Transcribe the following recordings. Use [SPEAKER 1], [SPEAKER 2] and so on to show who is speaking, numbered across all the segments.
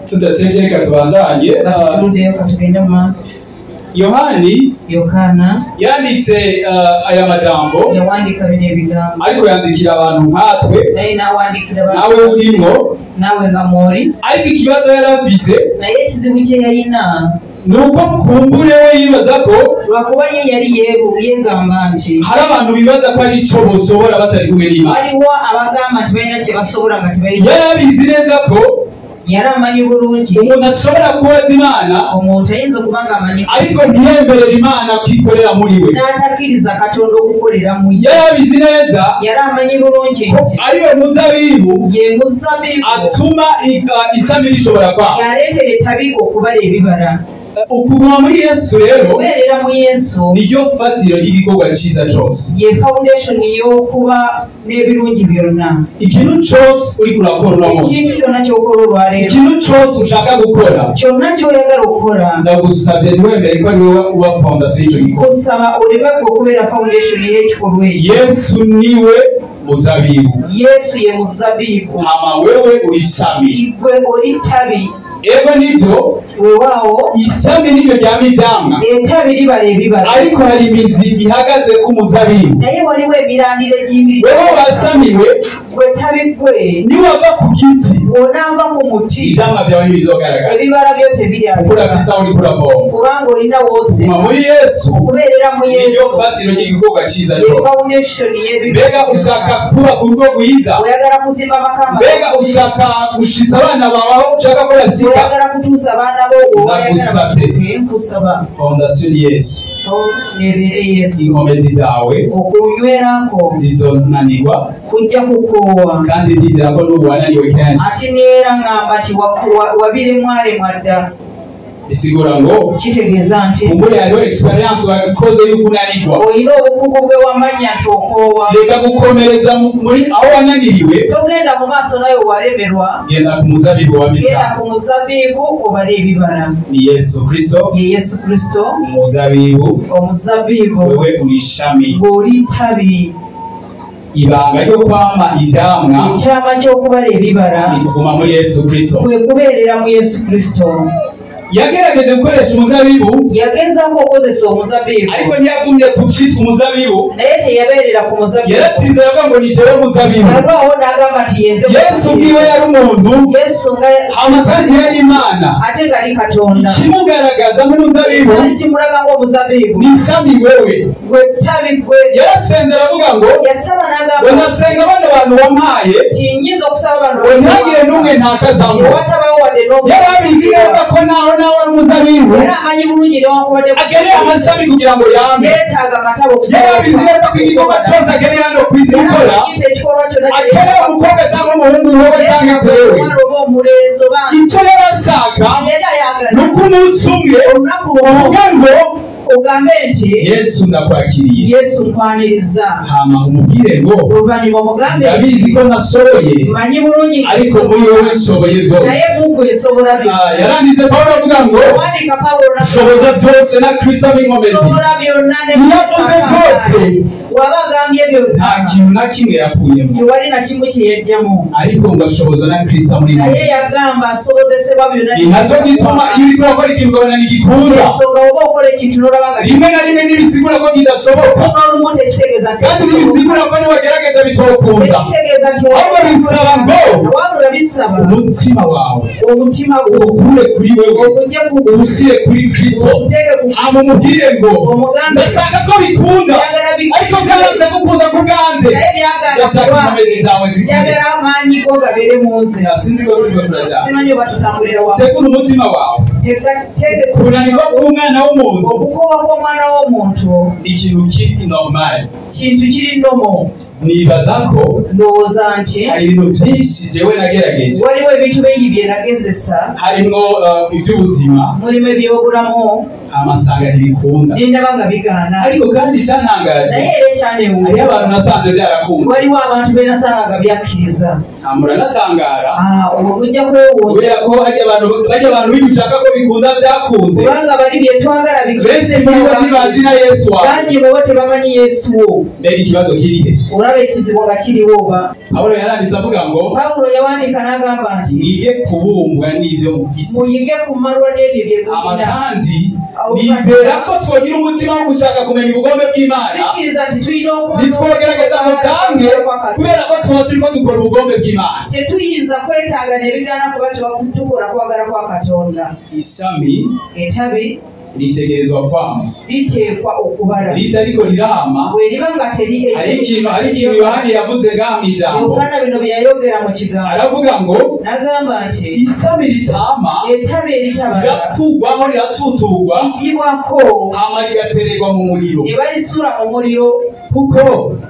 [SPEAKER 1] Tudatevye reka tubandanye.
[SPEAKER 2] Nga tetuluddeyo, katugende mu maaso.
[SPEAKER 1] Yohani
[SPEAKER 2] Yokaana
[SPEAKER 1] yanditse aya majambo,
[SPEAKER 2] yawandiika bino ebigambo,
[SPEAKER 1] ariko yandikira abantu nkatwe,
[SPEAKER 2] naye n'awandiikira
[SPEAKER 1] nawe urimwo.
[SPEAKER 2] Naawe nga mw'oli.
[SPEAKER 1] Ariko ikibazo yari afise,
[SPEAKER 2] Naye ekizibu kye yalina,
[SPEAKER 1] ni uko kumbure we yibaza ko
[SPEAKER 2] lwakuba ye yali yeegamba nti
[SPEAKER 1] hari abantu bibaza ko ari ico boshobora batari kumwe n'Imana.
[SPEAKER 2] Waliwo abagamba nti balina kye basobola nga tebalina.
[SPEAKER 1] Yari abizi neza ko
[SPEAKER 2] Yali amanyi bulungi
[SPEAKER 1] umuntu ashobora kubaza Imana,
[SPEAKER 2] omuntu ayinza okuba nga amanyi,
[SPEAKER 1] ariko ntiyemerera Imana kwikorera muri we.
[SPEAKER 2] N'atakkiriza Katonda okukolera mu ye.
[SPEAKER 1] Yari abizi neza
[SPEAKER 2] Yali amanyi bulungi
[SPEAKER 1] ko
[SPEAKER 2] nti
[SPEAKER 1] ariyo muzabibu
[SPEAKER 2] ye muzabibu
[SPEAKER 1] atuma ishami rishobora kwama.
[SPEAKER 2] Yaleetera ettabi okubala ebibala.
[SPEAKER 1] Ukuguma muri Yesu rero
[SPEAKER 2] Okubeerera mu Yesu
[SPEAKER 1] niryo fatiro ry'igikorwa ciza cose.
[SPEAKER 2] ye foundation y'okuba n'ebirungi byonna.
[SPEAKER 1] Ikintu cose uriko urakora uno munsi,
[SPEAKER 2] Ekintu kyonna ky'okola olwaleero,
[SPEAKER 1] ikintu cose ushaka gukora,
[SPEAKER 2] kyonna ky'oyagala okukola,
[SPEAKER 1] ndagusavye ntiwemere ko ari wowe uba fondation y'ico gikorwa.
[SPEAKER 2] Kusaba oleme gwe okubeera foundation y'ekikolwa ekyo.
[SPEAKER 1] Yesu niwe muzabibu,
[SPEAKER 2] Yesu ye muzabibu,
[SPEAKER 1] hama wewe uri ishami.
[SPEAKER 2] Gwe oli ttabi.
[SPEAKER 1] Ego nivyo,
[SPEAKER 2] Weewaawo,
[SPEAKER 1] ishami niryo ryama ivyamwa,
[SPEAKER 2] ettabi libala ebibala,
[SPEAKER 1] ariko hari imizi ihagaze ku muzabibu.
[SPEAKER 2] Naye waliwo emirandira egiyimiridde.
[SPEAKER 1] Wewe wasamiwe,
[SPEAKER 2] Gwe ttabi gwe,
[SPEAKER 1] niwava ku giti,
[SPEAKER 2] bw'onaava ku muti,
[SPEAKER 1] ivyamwa vyawe ntibizogaragara,
[SPEAKER 2] ebibala byo
[SPEAKER 1] kuko
[SPEAKER 2] tebiryabika,
[SPEAKER 1] urafise aho uriko uravoma.
[SPEAKER 2] Kubanga olina
[SPEAKER 1] Guma
[SPEAKER 2] woosena.
[SPEAKER 1] muri Yesu
[SPEAKER 2] Okubeerera mu
[SPEAKER 1] niryo
[SPEAKER 2] Yesu
[SPEAKER 1] fatiro ry'igikorwa ciza
[SPEAKER 2] ye
[SPEAKER 1] cose.
[SPEAKER 2] foundation y'ebirungi.
[SPEAKER 1] Mbega ushaka kubaka urugo rwiza?
[SPEAKER 2] Oyagala kuzimba amaka
[SPEAKER 1] Mbega
[SPEAKER 2] amalungi?
[SPEAKER 1] ushaka gushitsa abana bawe aho ushaka ko bashika?
[SPEAKER 2] Oyagala kutuusa abaana bo oyagala
[SPEAKER 1] Ndagusavye.
[SPEAKER 2] batuuke? Nkusaba,
[SPEAKER 1] Fondation ni Yesu.
[SPEAKER 2] nebeere Yesu.
[SPEAKER 1] Inkomezi zawe
[SPEAKER 2] Okunywerako
[SPEAKER 1] zizonanirwa,
[SPEAKER 2] kujja kukoowa,
[SPEAKER 1] kandi ndizera ko n'ubu wananiwe kenshi.
[SPEAKER 2] Ate neera ŋŋamba nti wabiremwalemwa dda.
[SPEAKER 1] Bisigura ngo
[SPEAKER 2] Kitegeeza nti
[SPEAKER 1] kumbure hariho experience wakoze y'ukunanirwa.
[SPEAKER 2] Olina obukugu bwe wamanya nti okoowa.
[SPEAKER 1] Reka gukomereza muri aho wananiriwe.
[SPEAKER 2] Togenda mu maaso nawe walemerwa.
[SPEAKER 1] Genda ku muzabibu
[SPEAKER 2] Genda
[SPEAKER 1] w'amita.
[SPEAKER 2] ku muzabibu obale ebibala.
[SPEAKER 1] Ni Yesu Kristo,
[SPEAKER 2] Ye Yesu Kristo,
[SPEAKER 1] umuzabibu,
[SPEAKER 2] omuzabibu,
[SPEAKER 1] wewe uri ishami.
[SPEAKER 2] Ng'oli ttabi.
[SPEAKER 1] Ibanga ryo kwama ivyamwa
[SPEAKER 2] Ekyama ky'okubala ebibala
[SPEAKER 1] ni kuguma muri Yesu Kristo.
[SPEAKER 2] Kwe kubeerera mu Yesu Kristo.
[SPEAKER 1] Yagerageje gukoresha umuzabibu,
[SPEAKER 2] Yagezaako okukozesa omuzabibu,
[SPEAKER 1] ariko ntiyagumye ku citwa umuzabibu.
[SPEAKER 2] Naye teyabeerera ku muzabibu.
[SPEAKER 1] Yaratinze aravuga ngo ni jewe muzabibu.
[SPEAKER 2] Yalwawo n'agamba nti yenze.
[SPEAKER 1] Yesu ubwiwe yari umuntu,
[SPEAKER 2] Yesu nga
[SPEAKER 1] hama kandi yari Imana.
[SPEAKER 2] Ate ng'ali Katonda.
[SPEAKER 1] Ikimugaragaza nk'umuzabibu
[SPEAKER 2] Kyali kimulaga ng'omuzabibu
[SPEAKER 1] ni ishami wewe.
[SPEAKER 2] Gwe ttabi gwe.
[SPEAKER 1] Yarasenze aravuga ngo
[SPEAKER 2] Yasaba
[SPEAKER 1] ngo
[SPEAKER 2] n'agamba
[SPEAKER 1] ndasenga bano bantu wampaye,
[SPEAKER 2] nti nnyinza okusaba bano
[SPEAKER 1] ngo ntihagire n'umwe ntakazamo.
[SPEAKER 2] Tewatabawo wadde n'omu.
[SPEAKER 1] Yari abizi neza ko naho nawe ari umuzabibu,
[SPEAKER 2] Era amanyi bulungi newankubadde
[SPEAKER 1] akeneye amashami kugira ngo yame.
[SPEAKER 2] yeetaaga amataba.
[SPEAKER 1] Yari abizi neza ko igikorwa cyose akeneye hano ku isi gukora,
[SPEAKER 2] Nti ekikolwa kyonna
[SPEAKER 1] akeneye umukobwa cyangwa umuhungu, wowe cyangwa jewe.
[SPEAKER 2] Omwana oba omulenzi oba
[SPEAKER 1] Icyo yari ashaka
[SPEAKER 2] yali ayagala
[SPEAKER 1] ni uko umunsi umwe
[SPEAKER 2] olunaku lumu
[SPEAKER 1] uvuga ngo
[SPEAKER 2] ogambe nti
[SPEAKER 1] Yesu, ndakwakiriye.
[SPEAKER 2] Yesu, nkwaniriza.
[SPEAKER 1] Hama umubwire ngo
[SPEAKER 2] Oluvannyuma omugambe
[SPEAKER 1] ndabizi ko ntashoboye,
[SPEAKER 2] manyi bulungi
[SPEAKER 1] ariko muri wowe nshoboye byose.
[SPEAKER 2] Naye mu ggwe nsobola byonna.
[SPEAKER 1] Yaranditse Pawulo avuga ngo
[SPEAKER 2] Wandiika Pawulo
[SPEAKER 1] shoboza byose na Kristo abinkomezi.
[SPEAKER 2] Sobola byonna ne
[SPEAKER 1] Iyo avuze byose,
[SPEAKER 2] waba agambye byonna,
[SPEAKER 1] nta kintu na kimwe yakuyemo,
[SPEAKER 2] tewali na kimu kye yajjamu,
[SPEAKER 1] ariko ngo ashoboza na Kristo muri
[SPEAKER 2] naye
[SPEAKER 1] nkomezi.
[SPEAKER 2] Yagamba asobozesebwa byonna.
[SPEAKER 1] Ni nacyo gituma iyo uriko urakora ikintu ukabona ntigikunda,
[SPEAKER 2] Ensonga oba okola ekintu n'olaba nga
[SPEAKER 1] rimwe na rimwe ntibisigura ko kidashoboka,
[SPEAKER 2] n'olumu tekitegeeza nti
[SPEAKER 1] kandi ntibisigura ko niwagerageza bitokunda.
[SPEAKER 2] Tekitegeeza nti
[SPEAKER 1] Ahubwo bisaba ngo
[SPEAKER 2] wabula bisaba
[SPEAKER 1] umutima wawe
[SPEAKER 2] omutima gwo
[SPEAKER 1] uwukure kuri wewe,
[SPEAKER 2] ogujje ku
[SPEAKER 1] uwushyire kuri Kristo,
[SPEAKER 2] oguteeke ku
[SPEAKER 1] hama umubwire ngo
[SPEAKER 2] Omugambe
[SPEAKER 1] ndashaka ko bikunda,
[SPEAKER 2] Njagala
[SPEAKER 1] ariko byaranse gukunda ku bwanjye,
[SPEAKER 2] naye byagaana
[SPEAKER 1] ndashaka inkomezi zawe zikure.
[SPEAKER 2] Njagala amaanyi go gabeere mu nze.
[SPEAKER 1] Sinzi ko turiko turajyana.
[SPEAKER 2] Simanyi oba tutambulira wamu.
[SPEAKER 1] Tegura umutima wawe.
[SPEAKER 2] Teeka
[SPEAKER 1] Kunanirwa k'umwana w'umuntu
[SPEAKER 2] okukoowa kw'omwana w'omuntu
[SPEAKER 1] ni ikintu kiri normal.
[SPEAKER 2] Kintu kiri normal.
[SPEAKER 1] Nibaza ko
[SPEAKER 2] Ndowooza nti
[SPEAKER 1] hari ibintu byinshi jewe nagerageje,
[SPEAKER 2] waliwo ebintu bingi bye nagezesa,
[SPEAKER 1] harimwo iby'ubuzima,
[SPEAKER 2] mulimu ebyobulamu,
[SPEAKER 1] amasanga ntibikunda.
[SPEAKER 2] Nendaba nga bigaana.
[SPEAKER 1] Ariko kandi icyantangaje,
[SPEAKER 2] Naye era
[SPEAKER 1] hariyo
[SPEAKER 2] ekyanewuunyisa,
[SPEAKER 1] abantu nasanze byarakunda.
[SPEAKER 2] Waliwo abantu be nasanga nga byakkiriza.
[SPEAKER 1] Muranatangara,
[SPEAKER 2] Ah, obwo mujja kwewuunya,
[SPEAKER 1] kubera ko harya abantu bibishaka ko bikunda byakunze,
[SPEAKER 2] kubanga bali bye twagala
[SPEAKER 1] benshi muri bo ntibazi na Yesu wawe.
[SPEAKER 2] Bangi mubo tebamanyi Yesu wo.
[SPEAKER 1] Mbega ikibazo kirihe?
[SPEAKER 2] Olaba. Olaba ekizibu nga kiriwo oba.
[SPEAKER 1] Pawulo yaranditse avuga ngo
[SPEAKER 2] Pawulo yawandiika n'agamba nti
[SPEAKER 1] mwige kubumbwa n'ivyo mufise.
[SPEAKER 2] Muyige kumalwa n'ebyo bye mulina.
[SPEAKER 1] Kandi nizera ko twogira umutima wo gushaka kumenya ubugombe bw'Imana.
[SPEAKER 2] Nzikiriza nti tulina okuba
[SPEAKER 1] nitwogerageza ngo byange kubera ko tuba turiko dukora ubugombe bw'Imana.
[SPEAKER 2] Tetuyinza kwetaaga n'ebigaana kuba tuba tukola kwagala kwa Katonda.
[SPEAKER 1] Ishami
[SPEAKER 2] Etabi
[SPEAKER 1] ritegerezwa kwama
[SPEAKER 2] liteekwa okubala.
[SPEAKER 1] Ritariko rirama
[SPEAKER 2] bwe riba nga teri
[SPEAKER 1] hari ikintu Yohana yavuze ngaha mw'ijambo.
[SPEAKER 2] Yohana bino bye yayogera mu kigambo.
[SPEAKER 1] Aravuga ngo
[SPEAKER 2] n'agamba nti
[SPEAKER 1] ishami ritama
[SPEAKER 2] etabi eritabala
[SPEAKER 1] rirakugwaho riratuturwa
[SPEAKER 2] rigibwako
[SPEAKER 1] hama rigatererwa mu muriro
[SPEAKER 2] ne balisuula mu muriro
[SPEAKER 1] kuko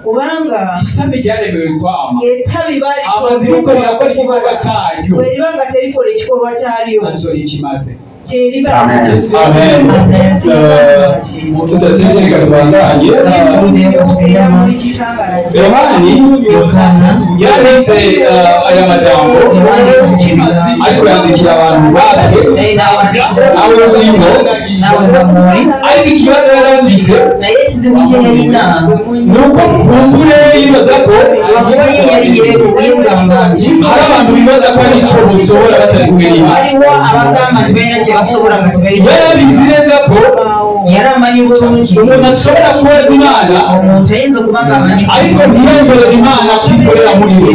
[SPEAKER 2] kubanga
[SPEAKER 1] ishami ryaremewe kwama
[SPEAKER 2] etabi
[SPEAKER 1] hama ntiriko rirakora igikorwa caryo
[SPEAKER 2] bwe riba nga terikola ekikolwa kyalyo
[SPEAKER 1] ntaco rikimaze.
[SPEAKER 2] Amen.
[SPEAKER 3] Tudatevye reka tubandanye. Yohani yanditse aya majambo ariko yandikira abantu batwe nawe urimo, ariko ikibazo yari afise ni uko kumbure yibaza ko hari abantu bibaza ko ari ico boshobora batari kumwe n'Imana. Yarabizi neza ko umuntu ashobora kubaza Imana ariko ntiyemerere Imana kwikorera muri we.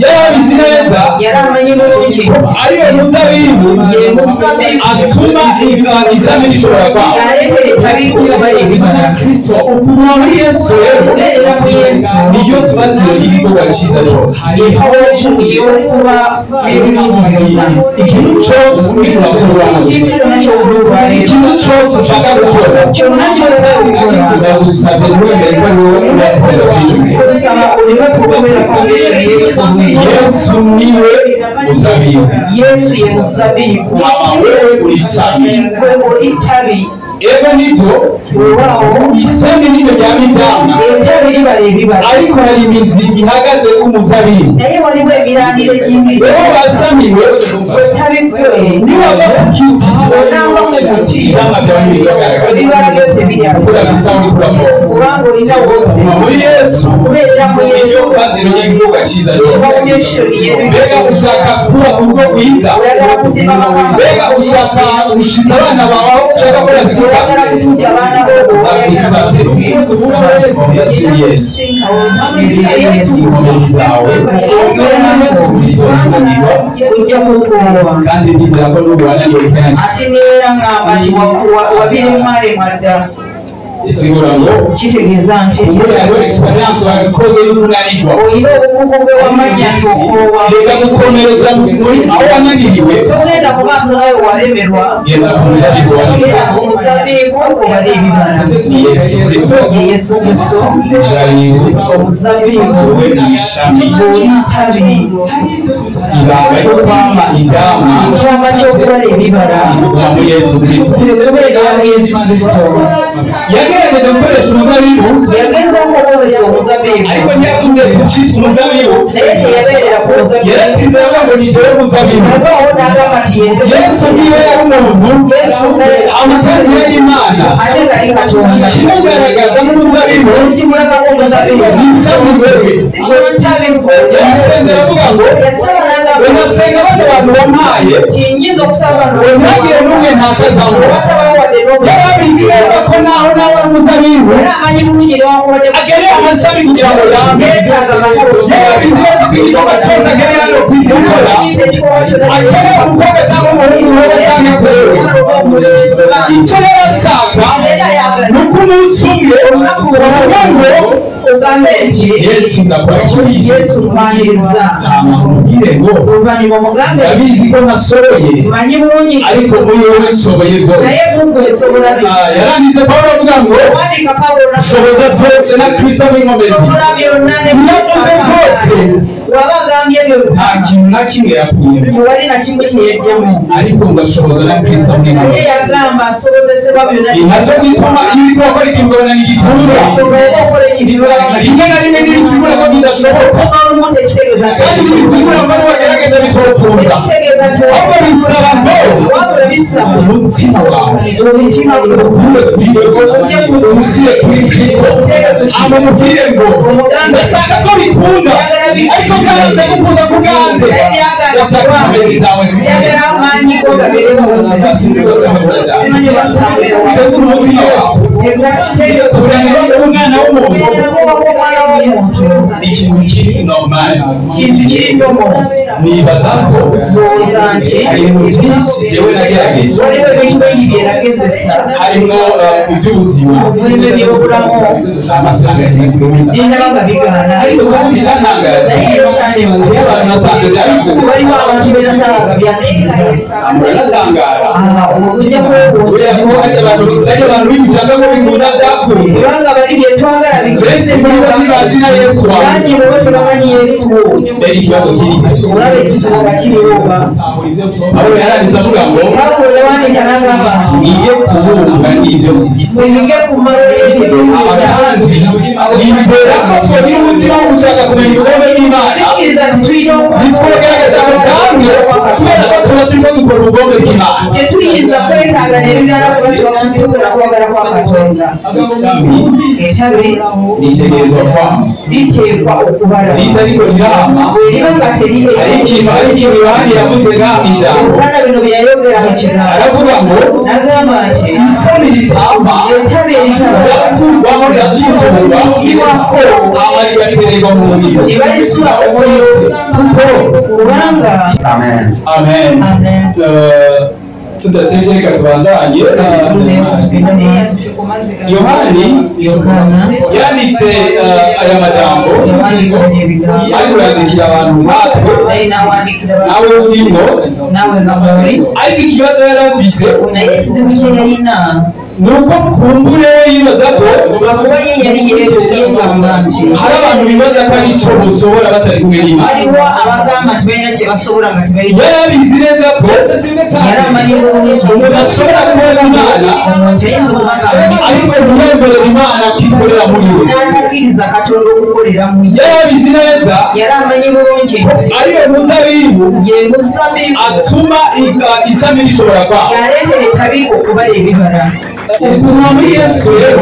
[SPEAKER 3] Yarabizi neza ko ariyo muzabibu atuma ishami rishobora kwama. Ukuguma muri Yesu rero niyo tubatiro y'igikorwa ciza cose. Ikintu cose ikintu cose ushaka gukora ndagusavye ntiwemere ko ari wowe urakorera Yesu niwe muzabibu. Hama wewe uri ishami. Ego nivyo ishami niryo ryama ivyamwa ariko hari imizi ihagaze ku muzabibu. Wewe wasamiwe niwava ku giti ivyamwa vyawe ntibizogaragara kuko urabisa uriko uravoma. Muri Yesu niyo fatiro ry'igikorwa ciza cose. Mbega ushaka kuba urugo rwiza, mbega ushaka gushitsa abana bawe aho ushaka ko bashika, ndagusavye Yesu inkomezi zawe zizokwibagirwa kandi ndizera ko n'ubu wananiwe kenshi. Isigura ngo umuntu hariho experience wabikoze y'ukunanirwa, reka gukomereza muri aho wananiriwe, genda ku muzabibu wananiriwe. Yesu Kristo muzabibu tuwe ishami. Ibanga ryo kwama ivyamwa riva muri Yesu Kristo. Yagerageje gukoresha umuzabibu ariko ntiyakunze gucitwa umuzabibu. Yaratize avuga ngo ni jewe muzabibu. Yesu niwe yari umuntu, amakozi yari Imana. Ikimugaragaza nk'umuzabibu ni ishami wewe. Yarasezera avuga ngo unasenga bano bantu wampaye ntagire n'umwe ntakazamo. Yarabizi neza ko naho nawe ari umuzabibu akeneye amashami kugira ngo yame. Yarabizi neza ko igikorwa cyose akeneye hano ku isi gukora akeneye umukobwa cyangwa umuhungu wowe cyangwa se wewe. Icyo yari ashaka ni uko umunsi umwe uvuga ngo Yesu ndakwakiriye, hama nkubwire ngo ndabizi ko ntashoboye ariko muri wowe nshoboye byose. Yaranditse Pawulo avuga ngo shoboza byose na Kristo w'inkomezi. Ntiyavuze byose, nta kintu na kimwe yakuyemo, ariko ngo ashoboza na Kristo w'inkomezi. Ni nacyo gituma iyo uriko urakora ikintu ukabona ntigikunda, rimwe na rimwe ntibisigura ko bidashoboka, kandi ntibisigura ko niwagerageza bitokunda, ahubwo bisaba ngo
[SPEAKER 1] Umutima wawe ukure kuri Kristo, amumubwire ngo ndashaka ko bikunda, ariko byarose gukunda ku bwanjye, ndashaka inkomezi zawe. Tegura umutima wawe kugira ngo umwana w'umuntu ikintu kiri normal, nibaza ko hari ibintu byinshi jewe nagerageje, harimo iby'ubuzima, ariko kandi icyantangaje abantu nasanze byabikunda, muranatangara kubera ko hari abantu bibishaka ko bikunda byakunze. Benshi muri bo ntibazi na Yesu wawe. Mbega ikibazo kiri Pawulo yaranditse avuga ngo mwige kubunga n'ibyo mufise, kandi nizera ko twogira umutima wo gushaka kumenya ubugome bw'Imana, nitwogerageza ngo byange kubera ko tuba turimo dukora ubugome bw'Imana. Ishami ritegerezwa kwama ritariko rirama. Hari ikintu Yohani yavuze ngaha mw'ijambo, aravuga ngo ishami ritama rirakurwamo riratuturwa hama rigatererwa mu muriro. Amen. Tudatevye reka tubandanye. Yohani yanditse aya majambo ariko yandikira abantu nkatwe, nawe urimo, ariko ikibazo yari afise nuko kumbure we yibaza ko hari abantu bibaza ko ari ico boshobora batari kumwe n'Imana. Yari abizi neza ko umuntu ashobora kubona Imana, ariko ntiyemere Imana kwikorera muri we. Yari abizi neza ko ariyo muzabibu atuma ishami rishobora kwama. Kuguma muri Yesu rero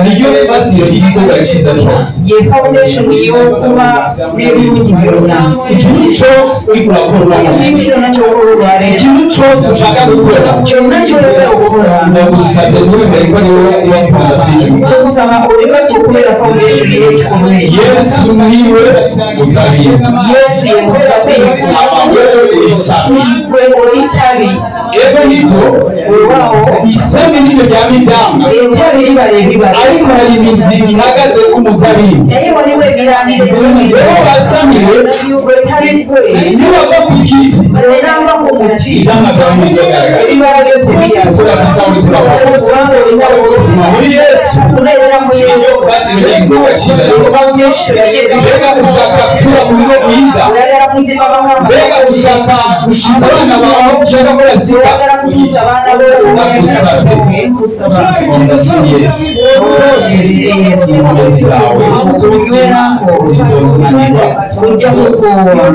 [SPEAKER 1] niryo fatiro ry'igikorwa ciza cose. Ikintu cose uriko urakora uno munsi, ikintu cose ushaka gukora, ndagusavye ntiwemere ko ari wowe uba fondasiyo y'ico. Yesu niwe muzabibu, hama wewe uri ishami. Ego nivyo, ishami niryo ryama ivyamwa, ariko hari imizi ihagaze ku muzabibu. Wewe wasamiwe niwagwa ku giti, ivyamwa vyawe ntibizogaragara. Kubera ko isaha uriko muri Yesu niryo fatiro ry'igikorwa ciza cose. Mbega ushaka gukura mu rugo rwiza, mbega ushaka gushiza abana bawe aho ushaka ko bashika, ndagusavye Yesu, inkomezi zawe zizonanirwa zose,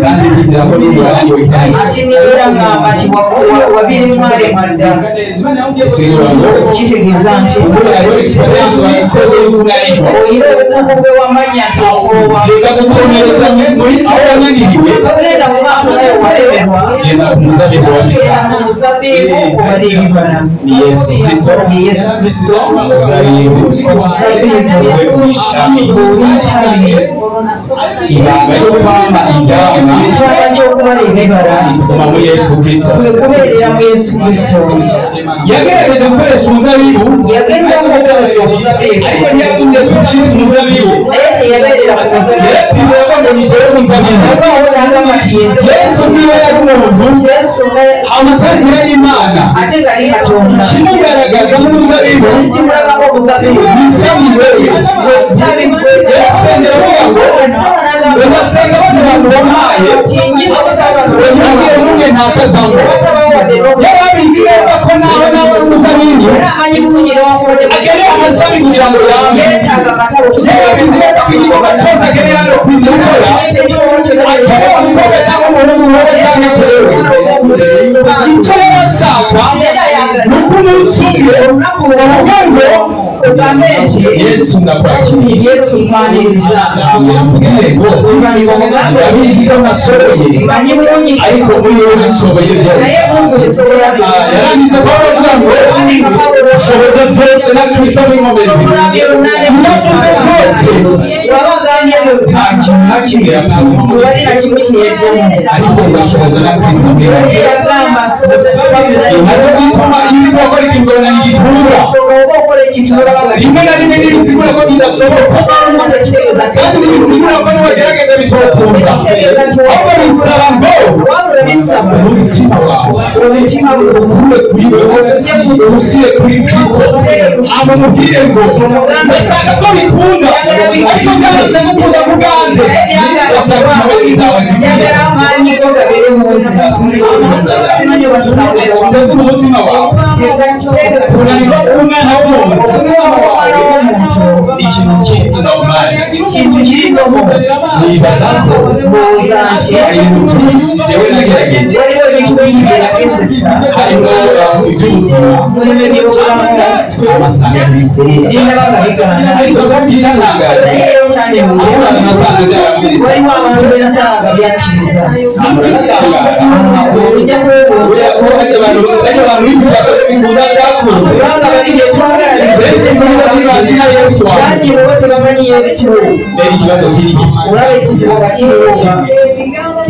[SPEAKER 1] kandi ndizera ko n'ibibananiwe kenshi. Kuko hariho experience wakoze y'unanirwa, reka gukomereza muri aho wananiriwe, genda ku muzabibu wa ni Yesu Kristo, muzabibu wewe w'ishami. Ibanga ryo kwama ivyamwa rituma muri Yesu Kristo. Yagerageje gukoresha umuzabibu, ariko ntiyakunze gucika umuzabibu. Yaratize avuga ngo ni jewe muzabibu. Yesu niwe yari umuntu, amategeko y'Imana ikimugaragaza nk'umuzabibu ni ishami wewe. Yarasengera avuga ngo uzasenga bano bantu wampaye, ntihagire n'umwe ntakazamo. Yari abizi neza ko nawe nawe ari umuzabibu, akeneye amashami kugira ngo yame. Yari abizi neza ko igikorwa cyose akeneye hano ku isi gukora, akeneye umukobwa cyangwa umuhungu wowe cyangwa jewe. Icyo yari ashaka
[SPEAKER 2] Olunaku
[SPEAKER 1] ngo
[SPEAKER 2] ogambe nti
[SPEAKER 1] Yesu ndakwakiriye.
[SPEAKER 2] Yesu nkwaniriza.
[SPEAKER 1] Ndabizi ko nashoboye,
[SPEAKER 2] Mmanyi bulungi
[SPEAKER 1] ariko muri wowe nashoboye byose.
[SPEAKER 2] Naye Mungu bisobola byonna.
[SPEAKER 1] Yarangiza Pawulo avuga ngo shoboza byose na Kristo n'inkomezi.
[SPEAKER 2] Sobola byonna ne
[SPEAKER 1] Yavuze byose,
[SPEAKER 2] wabagambye byonna.
[SPEAKER 1] Nta kintu na kimwe yakuyemo,
[SPEAKER 2] Tewali na kimu kye yaggyemu.
[SPEAKER 1] Ariko nzashoboza na Kristo
[SPEAKER 2] Naye yagamba asobozesa byonna.
[SPEAKER 1] Nacyo gituma iyo urimo gukora ikintu ubona ntigikura.
[SPEAKER 2] Ensonga oba okola ekintu olaba nga
[SPEAKER 1] Rimwe na rimwe ntibisigura ko bidashoboka,
[SPEAKER 2] olumu tekitegeeza
[SPEAKER 1] kandi ntibisigura ko niwagerageza bitokunda,
[SPEAKER 2] Tekitegeeza nti
[SPEAKER 1] ahubwo bisaba ngo
[SPEAKER 2] wabula bisaba
[SPEAKER 1] umutima wawe
[SPEAKER 2] omutima gwo
[SPEAKER 1] ukure kuri wewe ushyire kuri Kristo, amumubwire ngo ndashaka ko bikunda, ariko byarose gukunda ku bwanjye, ndashaka inkomezi zawe zikwiye.
[SPEAKER 2] Njagala amaanyi go gabeere mu nze. Simanyi oba tunawulira.
[SPEAKER 1] Tegura umutima wawe.
[SPEAKER 2] Tega
[SPEAKER 1] Kunanirwa k'umwana w'umuntu
[SPEAKER 2] omwana w'omuntu
[SPEAKER 1] ikintu kiri normal.
[SPEAKER 2] Kintu kiri normal.
[SPEAKER 1] Nibaza ko
[SPEAKER 2] Ndowooza nti
[SPEAKER 1] hari ibintu byinshi jewe nagerageje,
[SPEAKER 2] waliwo ebintu bingi bye nagezesa,
[SPEAKER 1] harimo iby'ubuzima,
[SPEAKER 2] mulimu ebyobulamu,
[SPEAKER 1] amasanga ntibikunda,
[SPEAKER 2] bindaba nga bigaana.
[SPEAKER 1] Ariko icyantangaje,
[SPEAKER 2] Naye era ekyanewuunyisa,
[SPEAKER 1] abantu nasanze byarabwiritse.
[SPEAKER 2] Waliwo abantu be nasanga nga byakkiriza.
[SPEAKER 1] Natangara
[SPEAKER 2] Ojja kwewuunya.
[SPEAKER 1] Kubera ko hari abantu bifuza ko bikunda byakunze.
[SPEAKER 2] Kubanga bali bye twagala
[SPEAKER 1] Benshi muri bo ntibazi na Yesu wawe.
[SPEAKER 2] Bangi mu bo tebamanyi Yesu.
[SPEAKER 1] Rero ikibazo kiri
[SPEAKER 2] Olaba ekizibu nga kiriwo.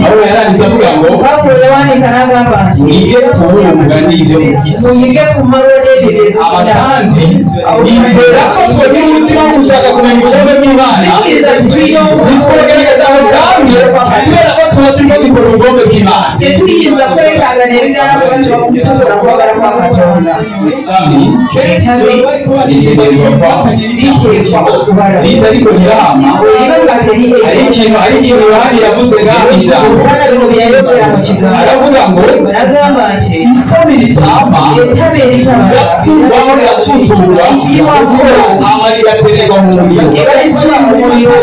[SPEAKER 1] Pawulo yaranditse avuga ngo
[SPEAKER 2] Pawulo yawandiika n'agamba nti
[SPEAKER 1] mwige kubunga n'ibyo mu isi.
[SPEAKER 2] Muyige kumalwa n'ebyo bye
[SPEAKER 1] Aba
[SPEAKER 2] mulina.
[SPEAKER 1] kandi nizera ko twagira umutima wo gushaka kumenya ubugome bw'Imana,
[SPEAKER 2] Nzikiriza nti tulina
[SPEAKER 1] ntitwogerageza aho cyamye kubera ko tuba turimo dukora ubugome bw'Imana.
[SPEAKER 2] Tetuyinza kwetaaga n'ebigaana kuba tukola kwagala kwa Katonda.
[SPEAKER 1] Ishami ritegerezwa kwama,
[SPEAKER 2] Liteekwa okubala.
[SPEAKER 1] Riza ariko ntirama.
[SPEAKER 2] Bw'eriba nga teri
[SPEAKER 1] Hari ikintu, hari ikintu Yohani yavuze ngaho ijambo.
[SPEAKER 2] Yohana bino bye yayogera mu kigambo.
[SPEAKER 1] Aravuga ngo
[SPEAKER 2] N'agamba nti
[SPEAKER 1] ishami ritama
[SPEAKER 2] ettabi eritabala
[SPEAKER 1] rirakurwaho, riratuturwa,
[SPEAKER 2] Liggyibwako.
[SPEAKER 1] Hama rigatererwa mu muriro.
[SPEAKER 2] Balisula mu muliro.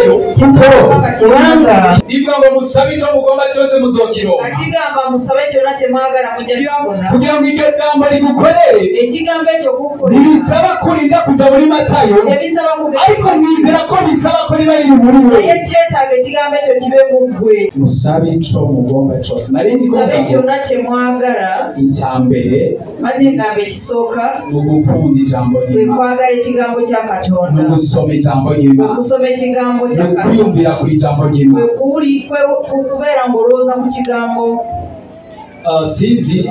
[SPEAKER 2] Kubanga
[SPEAKER 1] Rivuga ngo musabe icyo mugomba cyose muzokironka.
[SPEAKER 2] Akigamba musabe kyonna kye mwagala mujja kukifuna.
[SPEAKER 1] Kugira ngo iryo jambo rigukorere,
[SPEAKER 2] Ekigambo ekyo kukukolera
[SPEAKER 1] ntibisaba kurinda kuja muri Matayo,
[SPEAKER 2] tebisaba kugenda,
[SPEAKER 1] ariko nizera ko bisaba ko riba riri muri we.
[SPEAKER 2] Naye kyetaaga ekigambo ekyo kibe mu ggwe.
[SPEAKER 1] Musabe ico mugomba cose, nari nzi
[SPEAKER 2] Musabe
[SPEAKER 1] kuvuga ngo
[SPEAKER 2] kyonna kye mwagala.
[SPEAKER 1] Icya mbere
[SPEAKER 2] Badde ngamba ekisooka
[SPEAKER 1] ni ugukunda ijambo
[SPEAKER 2] kwe
[SPEAKER 1] ry'Imana,
[SPEAKER 2] kwagala ekigambo kya
[SPEAKER 1] ni
[SPEAKER 2] Katonda,
[SPEAKER 1] ugusoma ijambo ry'Imana,
[SPEAKER 2] okusoma ekigambo
[SPEAKER 1] ni
[SPEAKER 2] kya Katonda,
[SPEAKER 1] ukwiyumvira ku ijambo ry'Imana,
[SPEAKER 2] kwe kubeera ng'olowooza ku kigambo.
[SPEAKER 1] Sinzi,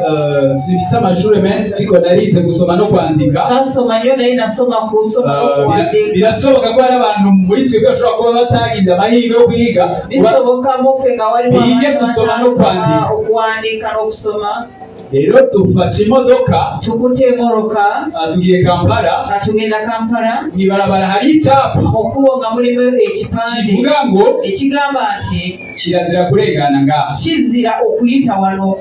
[SPEAKER 1] simfise amashure menshi, ariko narize gusoma no kwandika.
[SPEAKER 2] Saasoma nnyo naye nasoma kusoma n'okuwandiika.
[SPEAKER 1] Birashoboka ko hari abantu muri twebwe bashobora kuba batagize amahirwe yo kwiga.
[SPEAKER 2] Bisoboka muffe nga waliwo
[SPEAKER 1] Bige
[SPEAKER 2] abantu
[SPEAKER 1] gusoma no
[SPEAKER 2] bataasoma
[SPEAKER 1] kwandika.
[SPEAKER 2] Okuwandiika n'okusoma.
[SPEAKER 1] Rero tufashe imodoka,
[SPEAKER 2] Tukutte emmotoka,
[SPEAKER 1] tugiye Kampala,
[SPEAKER 2] nga tugenda Kampala,
[SPEAKER 1] mw'ibarabara hari icyapa
[SPEAKER 2] mu kkubo nga mulimu ekipande
[SPEAKER 1] kivuga ngo
[SPEAKER 2] ekigamba nti
[SPEAKER 1] kirazira kurengana ngaha.
[SPEAKER 2] Kizira okuyita wano.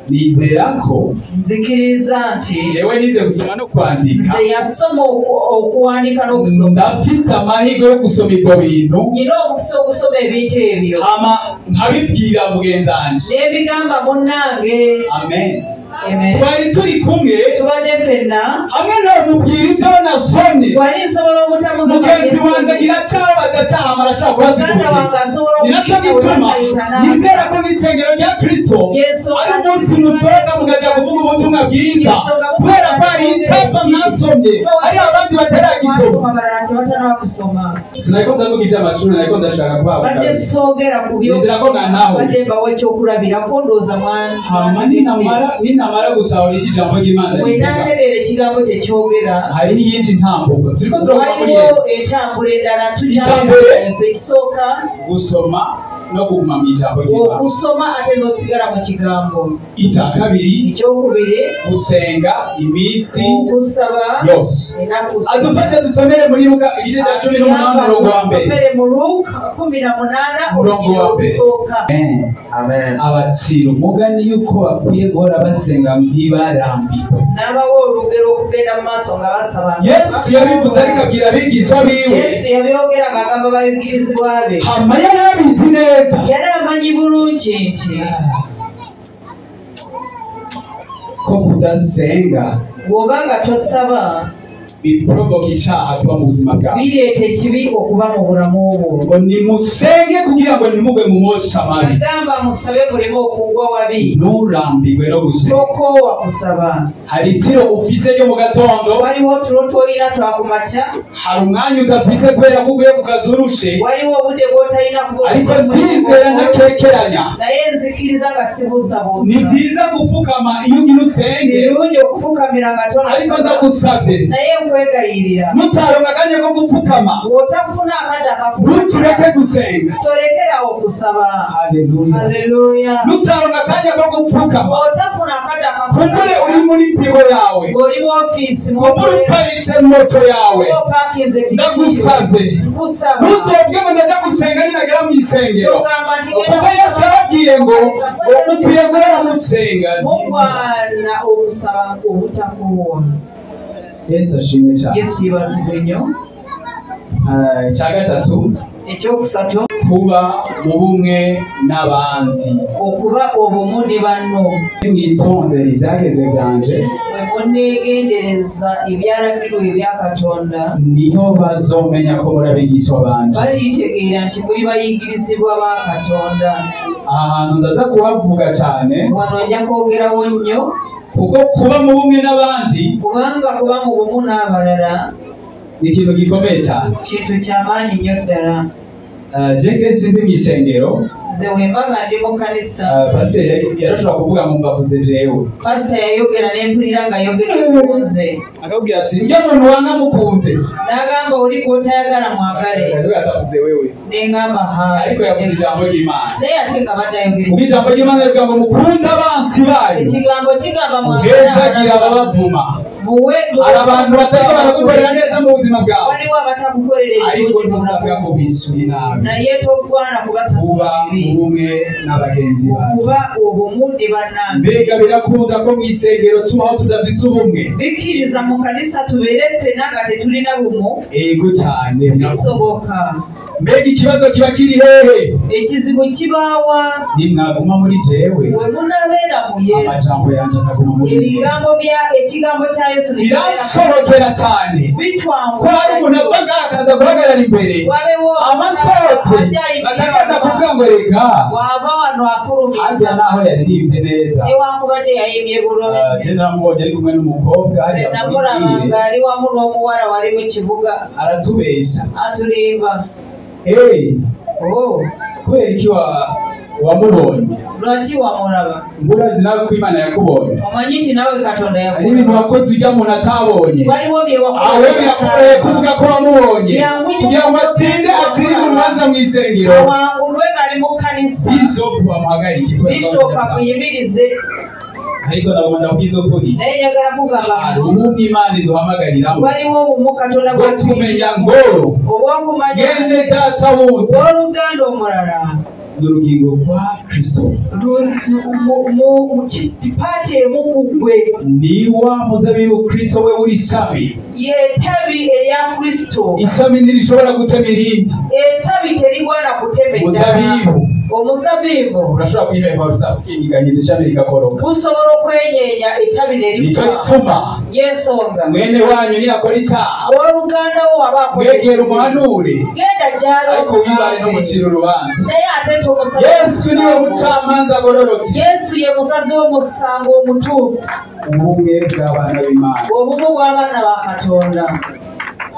[SPEAKER 1] Nizera ko
[SPEAKER 2] Nzikiriza nti
[SPEAKER 1] jewe nize gusoma no kwandika,
[SPEAKER 2] nze yasoma okuwandiika n'okusoma,
[SPEAKER 1] ndafise amahirwe yo gusoma ivyo bintu,
[SPEAKER 2] nnina omukisa ogusoma ebintu ebyo,
[SPEAKER 1] hama nkabibwira mugenzi wanje.
[SPEAKER 2] Ne mbigamba munnange.
[SPEAKER 1] Amen.
[SPEAKER 2] Amen.
[SPEAKER 1] Twari turi kumwe,
[SPEAKER 2] Tubadde ffenna,
[SPEAKER 1] hamwe namubwira ivyo nasomye,
[SPEAKER 2] wali nsobola obutamugamba
[SPEAKER 1] mugenzi wanje agira cyaho adacahama arashobora kuba azi
[SPEAKER 2] muganda wange
[SPEAKER 1] kuvuga.
[SPEAKER 2] asobola
[SPEAKER 1] Ni nacyo gituma nizera ko n'isengero rya Kristo
[SPEAKER 2] Yesu
[SPEAKER 1] ari umunsi musohoka mukajya kuvuga ubutumwa bwiza, kubera ko hari icyapa mwasomye hari abandi bataragisoma.
[SPEAKER 2] Mwasoma abalala tebatannaba kusoma.
[SPEAKER 1] Sinariko ndavuga iby'amashuri, nariko ndashaka kubaha
[SPEAKER 2] Badde
[SPEAKER 1] kabiri.
[SPEAKER 2] soogera ku
[SPEAKER 1] Nizera ko mwanawe.
[SPEAKER 2] badde mbawa ekyokulabirako ndowooza mwana.
[SPEAKER 1] Hama ninamara gutahura iki ijambo ry'Imana
[SPEAKER 2] Bwe
[SPEAKER 1] rivuga,
[SPEAKER 2] naategeera ekigambo kye kyogera,
[SPEAKER 1] hariho iyindi ntambuko turiko turavuga muri
[SPEAKER 2] waliwo
[SPEAKER 1] Yesu.
[SPEAKER 2] entambula endala
[SPEAKER 1] Icya mbere,
[SPEAKER 2] tujyaso ekisooka,
[SPEAKER 1] gusoma no kuguma mu ijambo ry'Imana.
[SPEAKER 2] Okusoma ate n'osigala mu kigambo.
[SPEAKER 1] Icya kabiri,
[SPEAKER 2] Ekyokubiri,
[SPEAKER 1] gusenga iminsi
[SPEAKER 2] okusaba
[SPEAKER 1] yose.
[SPEAKER 2] ennaku zonna.
[SPEAKER 1] Adufashe dusomere muri Luka igice cya 18 umurongo wa mbere.
[SPEAKER 2] Tusomere mu Luka 18
[SPEAKER 1] Umurongo wa
[SPEAKER 2] olunyiriri
[SPEAKER 1] mbere.
[SPEAKER 2] olusooka.
[SPEAKER 1] Amen.
[SPEAKER 4] Amen.
[SPEAKER 1] Abacira umugani yuko bakwiye guhora basenga ntibarambirwe.
[SPEAKER 2] N'abawa olugero okugenda mu maaso nga basaba.
[SPEAKER 1] Yesu yabivuze ariko abwira abigishwa biwe.
[SPEAKER 2] Yesu yabyogera ng'agamba bayigirizwa be.
[SPEAKER 1] Hama yari abizi neza
[SPEAKER 2] Yali amanyi bulungi nti
[SPEAKER 1] ko kudasenga
[SPEAKER 2] bw'oba nga tosaba
[SPEAKER 1] Biprovoka icyaha kuba mu buzima bwawe.
[SPEAKER 2] Bireeta ekibi okuba mu bulamu bwo.
[SPEAKER 1] Ngo nimusenge kugira ngo ntimugwe mu mosha mabi.
[SPEAKER 2] Agamba musabe muleme okugwa wabi.
[SPEAKER 1] Nturambirwe no gusenga.
[SPEAKER 2] Tokoowa kusaba.
[SPEAKER 1] Hari itiro ufise ryo mu gatondo.
[SPEAKER 2] Waliwo otulo tw'olina twakumakya.
[SPEAKER 1] Hari umwanya udafise kubera ko uvuye ku kazi urushe.
[SPEAKER 2] Waliwo obudde bw'otalina kuba.
[SPEAKER 1] Ariko ndizera ntakekeranya.
[SPEAKER 2] Naye nzikiriza nga sibuusabuusa.
[SPEAKER 1] Ni byiza gufukama iyo ugira usenge.
[SPEAKER 2] Birungi okufukamira nga tonasaba.
[SPEAKER 1] Ariko ndagusabye.
[SPEAKER 2] Naye nkwegayirira.
[SPEAKER 1] Nutaronka akanya ko gupfukama.
[SPEAKER 2] Bw'otafuna akadde akafukamira.
[SPEAKER 1] Ntukireke gusenga.
[SPEAKER 2] Tolekerawo kusaba.
[SPEAKER 1] Haleluya.
[SPEAKER 2] Haleluya.
[SPEAKER 1] Nutaronka akanya ko gupfukama.
[SPEAKER 2] Bw'otafuna akadde akafukamira.
[SPEAKER 1] Kumbure uri muri biro yawe.
[SPEAKER 2] Ng'oli mu ofiisi.
[SPEAKER 1] Kumbure uparitse moto yawe.
[SPEAKER 2] Ng'opakinze pikipiki.
[SPEAKER 1] Ndagusabye.
[SPEAKER 2] Nkusaba.
[SPEAKER 1] Ntuzobwe ngo ndajya gusenga ninagera mu isengero.
[SPEAKER 2] Togamba nti genda
[SPEAKER 1] Kuko Yesu yababwiye ngo mukwiye guhora musenga.
[SPEAKER 2] Mugwana okusaba obutakoowa.
[SPEAKER 1] Yesu ashimwe cyane.
[SPEAKER 2] Yesu yeebazibwe nnyo.
[SPEAKER 1] Icya gatatu.
[SPEAKER 2] Ekyokusatu.
[SPEAKER 1] Kuba mu bumwe n'abandi.
[SPEAKER 2] Okuba obumu ne banno.
[SPEAKER 1] Mwitondere ibyagezwe byanje.
[SPEAKER 2] Bwe muneegendereza ebyalagirwa ebya Katonda.
[SPEAKER 1] Niho bazomenya ko muri abigishwa banje.
[SPEAKER 2] Balitegeera nti muli bayigirizibwa ba Katonda.
[SPEAKER 1] Ahantu ndaza kuhavuga cyane.
[SPEAKER 2] Wano nja kwogerawo nnyo.
[SPEAKER 1] Kuko kuba mu bumwe n'abandi.
[SPEAKER 2] Kubanga kuba mu bumu n'abalala.
[SPEAKER 1] Ni ikintu gikomeye cyane.
[SPEAKER 2] Kintu ky'amaanyi nnyo ddala.
[SPEAKER 1] Je kenshi ndi mu ishengero.
[SPEAKER 2] Nze bwe mba nga ndi mu kkanisa.
[SPEAKER 1] Pasiteri yarashobora kuvuga ngo mbavuze jewe.
[SPEAKER 2] Pasiteri yayogera ne mpulira nga ayogera ku nze.
[SPEAKER 1] Akabwira ati njya muntu wanga mukunde.
[SPEAKER 2] N'agamba oli gw'otayagala mwagale.
[SPEAKER 1] Akavuga atavuze wewe.
[SPEAKER 2] Ne ngamba ha.
[SPEAKER 1] Ariko yavuze ijambo ry'Imana.
[SPEAKER 2] Naye ate nga badde ayogera.
[SPEAKER 1] Kuko ijambo ry'Imana rivuga ngo mukunde abansi banyu.
[SPEAKER 2] Ekigambo kigamba mwagale.
[SPEAKER 1] Muhezagira ababavuma.
[SPEAKER 2] Muwe
[SPEAKER 1] Hari abantu batariko baragukorera neza mu buzima bwawe.
[SPEAKER 2] Waliwo abatakukolera ebirungi.
[SPEAKER 1] Ariko ntusabwa kubishyura inabi.
[SPEAKER 2] Naye togwana kubasasula bibi.
[SPEAKER 1] Kuba ubumwe n'abagenzi bacu.
[SPEAKER 2] Kuba obumu ne bannange.
[SPEAKER 1] Mbega birakunda ko mu isengero tubaho tudafise ubumwe.
[SPEAKER 2] Bikkiriza mu kanisa tubeere ffenna nga tetulina bumu.
[SPEAKER 1] Ego cyane
[SPEAKER 2] bisoboka.
[SPEAKER 1] Mbega ikibazo kiba kiri hehe?
[SPEAKER 2] Ekizibu kibaawa.
[SPEAKER 1] Nimwaguma muri jewe.
[SPEAKER 2] Bwe munabeera mu Yesu.
[SPEAKER 1] Amajambo yanje akaguma muri mwe.
[SPEAKER 2] Ebigambo bya ekigambo kya Yesu
[SPEAKER 1] birasorokera cyane.
[SPEAKER 2] Bitwanguka.
[SPEAKER 1] Ko hari umuntu ava ngaha akaza guhagarara imbere.
[SPEAKER 2] Wabewo
[SPEAKER 1] amasohotse atagenda kuvuga ngo reka.
[SPEAKER 2] Wava wano afulumira.
[SPEAKER 1] Harya naho yaririmbye neza.
[SPEAKER 2] Newankubadde yayimbye bulungi.
[SPEAKER 1] Je naramubonye ari kumwe n'umukobwa hariya muri
[SPEAKER 2] Namulaba
[SPEAKER 1] ville.
[SPEAKER 2] ng'ali wamu n'omuwala wali mu kibuga.
[SPEAKER 1] Aratubesha.
[SPEAKER 2] Atulimba.
[SPEAKER 1] Hey.
[SPEAKER 2] Oh.
[SPEAKER 1] Kubera iki wamubonye?
[SPEAKER 2] Lwaki wamulaba?
[SPEAKER 1] Mburazi nawe ko Imana yakubonye.
[SPEAKER 2] Omanyi nti nawe Katonda
[SPEAKER 1] Hari ibintu
[SPEAKER 2] yakulaba.
[SPEAKER 1] wakoze ujya muntu atabonye.
[SPEAKER 2] Waliwo bye wakoze.
[SPEAKER 1] Aho birakoroheye kuvuga ko wamubonye.
[SPEAKER 2] Byangu nnyo
[SPEAKER 1] Kugira ngo atinde atsirire urubanza mu isengero.
[SPEAKER 2] Awangulwe ng'ali mu kkanisa.
[SPEAKER 1] Bishop bamuhagarike.
[SPEAKER 2] Bishop amuyimirize.
[SPEAKER 1] Ariko ndagomba ndakubwiza ukuri.
[SPEAKER 2] Naye njagala kugamba
[SPEAKER 1] Hari ubumwe Imana iduhamagariramo.
[SPEAKER 2] Waliwo obumu Katonda
[SPEAKER 1] Bwo kumenya ngo
[SPEAKER 2] obw'okumanya
[SPEAKER 1] mwene data wundi
[SPEAKER 2] owooluganda omulala
[SPEAKER 1] ni urugingo rwa Kristo.
[SPEAKER 2] Mu paati emu ku ggwe.
[SPEAKER 1] Niwa muzabibu Kristo we uri ishami.
[SPEAKER 2] Y'ettabi erya Kristo.
[SPEAKER 1] Ishami ntirishobora gutema irindi.
[SPEAKER 2] Ettabi terigwana kutema eddala.
[SPEAKER 1] Muzabibu.
[SPEAKER 2] Omuzabibu.
[SPEAKER 1] Urashobora kwiheva ukinyiganyiza ishami rigakoroka.
[SPEAKER 2] Gusobola okwenyeenya ettabi ne
[SPEAKER 1] Nicyo
[SPEAKER 2] ligwa.
[SPEAKER 1] gituma
[SPEAKER 2] Y'ensonga.
[SPEAKER 1] mwene wanyu niyakora icyaha.
[SPEAKER 2] Owooluganda wo aba akoze
[SPEAKER 1] Mwegera umuhanure.
[SPEAKER 2] Genda gy'ali
[SPEAKER 1] Ariko wibare
[SPEAKER 2] omugambe.
[SPEAKER 1] no mucira urubanza.
[SPEAKER 2] Naye ate tomusaba.
[SPEAKER 1] Yesu niwe mucamanza agororotse.
[SPEAKER 2] Yesu ye musazi w'omusango omutuufu.
[SPEAKER 1] Ubumwe bw'abana b'Imana.
[SPEAKER 2] Obumu bw'abaana ba Katonda.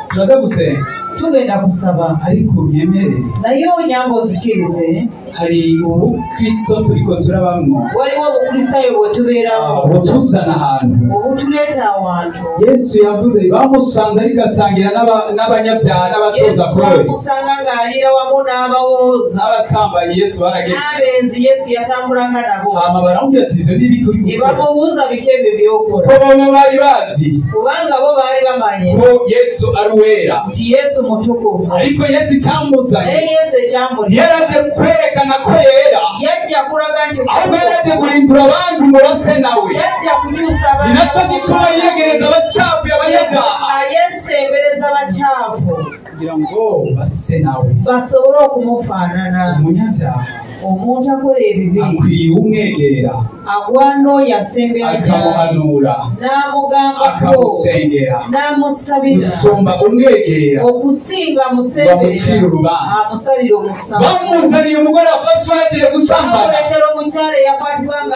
[SPEAKER 1] Turaza gusenga.
[SPEAKER 2] Tugenda kusaba.
[SPEAKER 1] Ariko unyemerere.
[SPEAKER 2] Naye onyamba onzikirize.
[SPEAKER 1] Hari ubukristo turiko turabamwo.
[SPEAKER 2] Waliwo obukristaayo bwe tubeeramu.
[SPEAKER 1] Butuzana ahantu.
[SPEAKER 2] Obutuleeta awantu.
[SPEAKER 1] Yesu yavuze bamusanze ariko asangira n'abanyabyaha n'abatoza
[SPEAKER 2] Yesu
[SPEAKER 1] kori.
[SPEAKER 2] bamusanga ng'aliira wamu n'abawooza.
[SPEAKER 1] N'abasambanyi Yesu baragenda.
[SPEAKER 2] N'abenzi Yesu yatambulanga nabo.
[SPEAKER 1] Hama baramubwira ati ivyo ni ibiki uri
[SPEAKER 2] Ne
[SPEAKER 1] gukora?
[SPEAKER 2] bamubuuza biki ebyo by'okola.
[SPEAKER 1] Kuko bo bari bazi.
[SPEAKER 2] Kubanga bo baali bamanyi.
[SPEAKER 1] Ko Yesu ari uwera.
[SPEAKER 2] Nti Yesu mutukuvu.
[SPEAKER 1] Ariko Yesu icyamuzanye.
[SPEAKER 2] Naye Yesu ekyamuleta.
[SPEAKER 1] Yaraje kwerekana ko yera.
[SPEAKER 2] Yajja kulaga nti
[SPEAKER 1] Ahubwo yaraje guhindura abandi ngo base nawe.
[SPEAKER 2] Yajja kukyusa abantu.
[SPEAKER 1] Ni nacyo gituma yiyegereza abacafu abanyabyaha.
[SPEAKER 2] Yesembereza abakyafu.
[SPEAKER 1] Kugira ngo base nawe.
[SPEAKER 2] Basobole okumufaanana.
[SPEAKER 1] Umunyabyaha.
[SPEAKER 2] Omuntu akola ebibi
[SPEAKER 1] akwiye umwegera
[SPEAKER 2] agwana oyo asembera
[SPEAKER 1] akamuhanura
[SPEAKER 2] n'amugambako
[SPEAKER 1] akamusengera
[SPEAKER 2] n'amusabira
[SPEAKER 1] gusumba umwegera
[SPEAKER 2] okusinga amusembera
[SPEAKER 1] bamucira urubanza.
[SPEAKER 2] Amusalira omusango.
[SPEAKER 1] Bamuzaniye umugore afashwe yagiye gusambana
[SPEAKER 2] Bamuleetera omukyala eyakwatibwa nga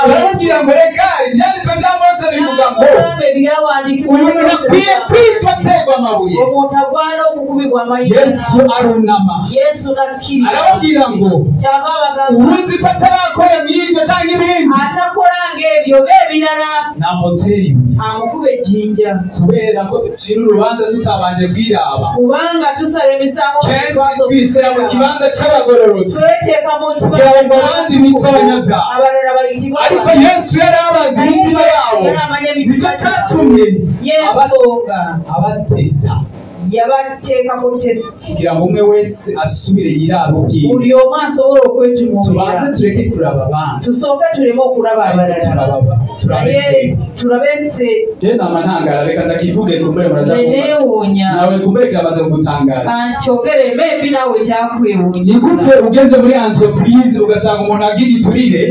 [SPEAKER 1] baramubwira ngo reka ibyanditswe bya Mose bivuga ngo
[SPEAKER 2] n'amugamba ebyawandiikibwa
[SPEAKER 1] uyu muntu akwiye kwicwa aterwa amabuye.
[SPEAKER 2] Omuntu agwana okukubibwa amayinja.
[SPEAKER 1] Yesu arunama
[SPEAKER 2] Yesu n'akkirira
[SPEAKER 1] arababwira ngo
[SPEAKER 2] kyava abagamba
[SPEAKER 1] uruzi ko atarakora nk'ibyo cyangwa ibindi
[SPEAKER 2] atakola ng'ebyo oba ebirala
[SPEAKER 1] namutera ibuye
[SPEAKER 2] amukuba ejjinja.
[SPEAKER 1] Kubera ko ducira urubanza tutabanje kwiraba
[SPEAKER 2] kubanga tusala emisango
[SPEAKER 1] kenshi twishyira mu kibanza cy'abagororotsi
[SPEAKER 2] tweteeka mu
[SPEAKER 1] kugira ngo abandi bitwe abanyabyaha.
[SPEAKER 2] Abalala bayitibwe
[SPEAKER 1] Ariko Yesu yari abazi imitima yabo, nicyo cyatumye
[SPEAKER 2] yensonga
[SPEAKER 1] abatesita
[SPEAKER 2] yabateekako tesiti
[SPEAKER 1] kugira ngo umwe wese asubire yirabe ubwiwe.
[SPEAKER 2] Buli omu asobola okwetunuulira.
[SPEAKER 1] Tubanze tureke kuraba abandi
[SPEAKER 2] tusooke tuleme okulaba
[SPEAKER 1] ariko
[SPEAKER 2] abalala
[SPEAKER 1] turababa turabe
[SPEAKER 2] naye
[SPEAKER 1] twebwe.
[SPEAKER 2] tulabe ffe.
[SPEAKER 1] Je nama ntangara reka ndakivuge kumbere muraza
[SPEAKER 2] Nze
[SPEAKER 1] kumfasha.
[SPEAKER 2] neewuunya.
[SPEAKER 1] Nawe kumbere kiramaze kugutangaza.
[SPEAKER 2] Kankyogere maybe naawe kyakwewuunyisa.
[SPEAKER 1] Ni gute ugeze muri entreprise ugasanga umuntu agira igiturire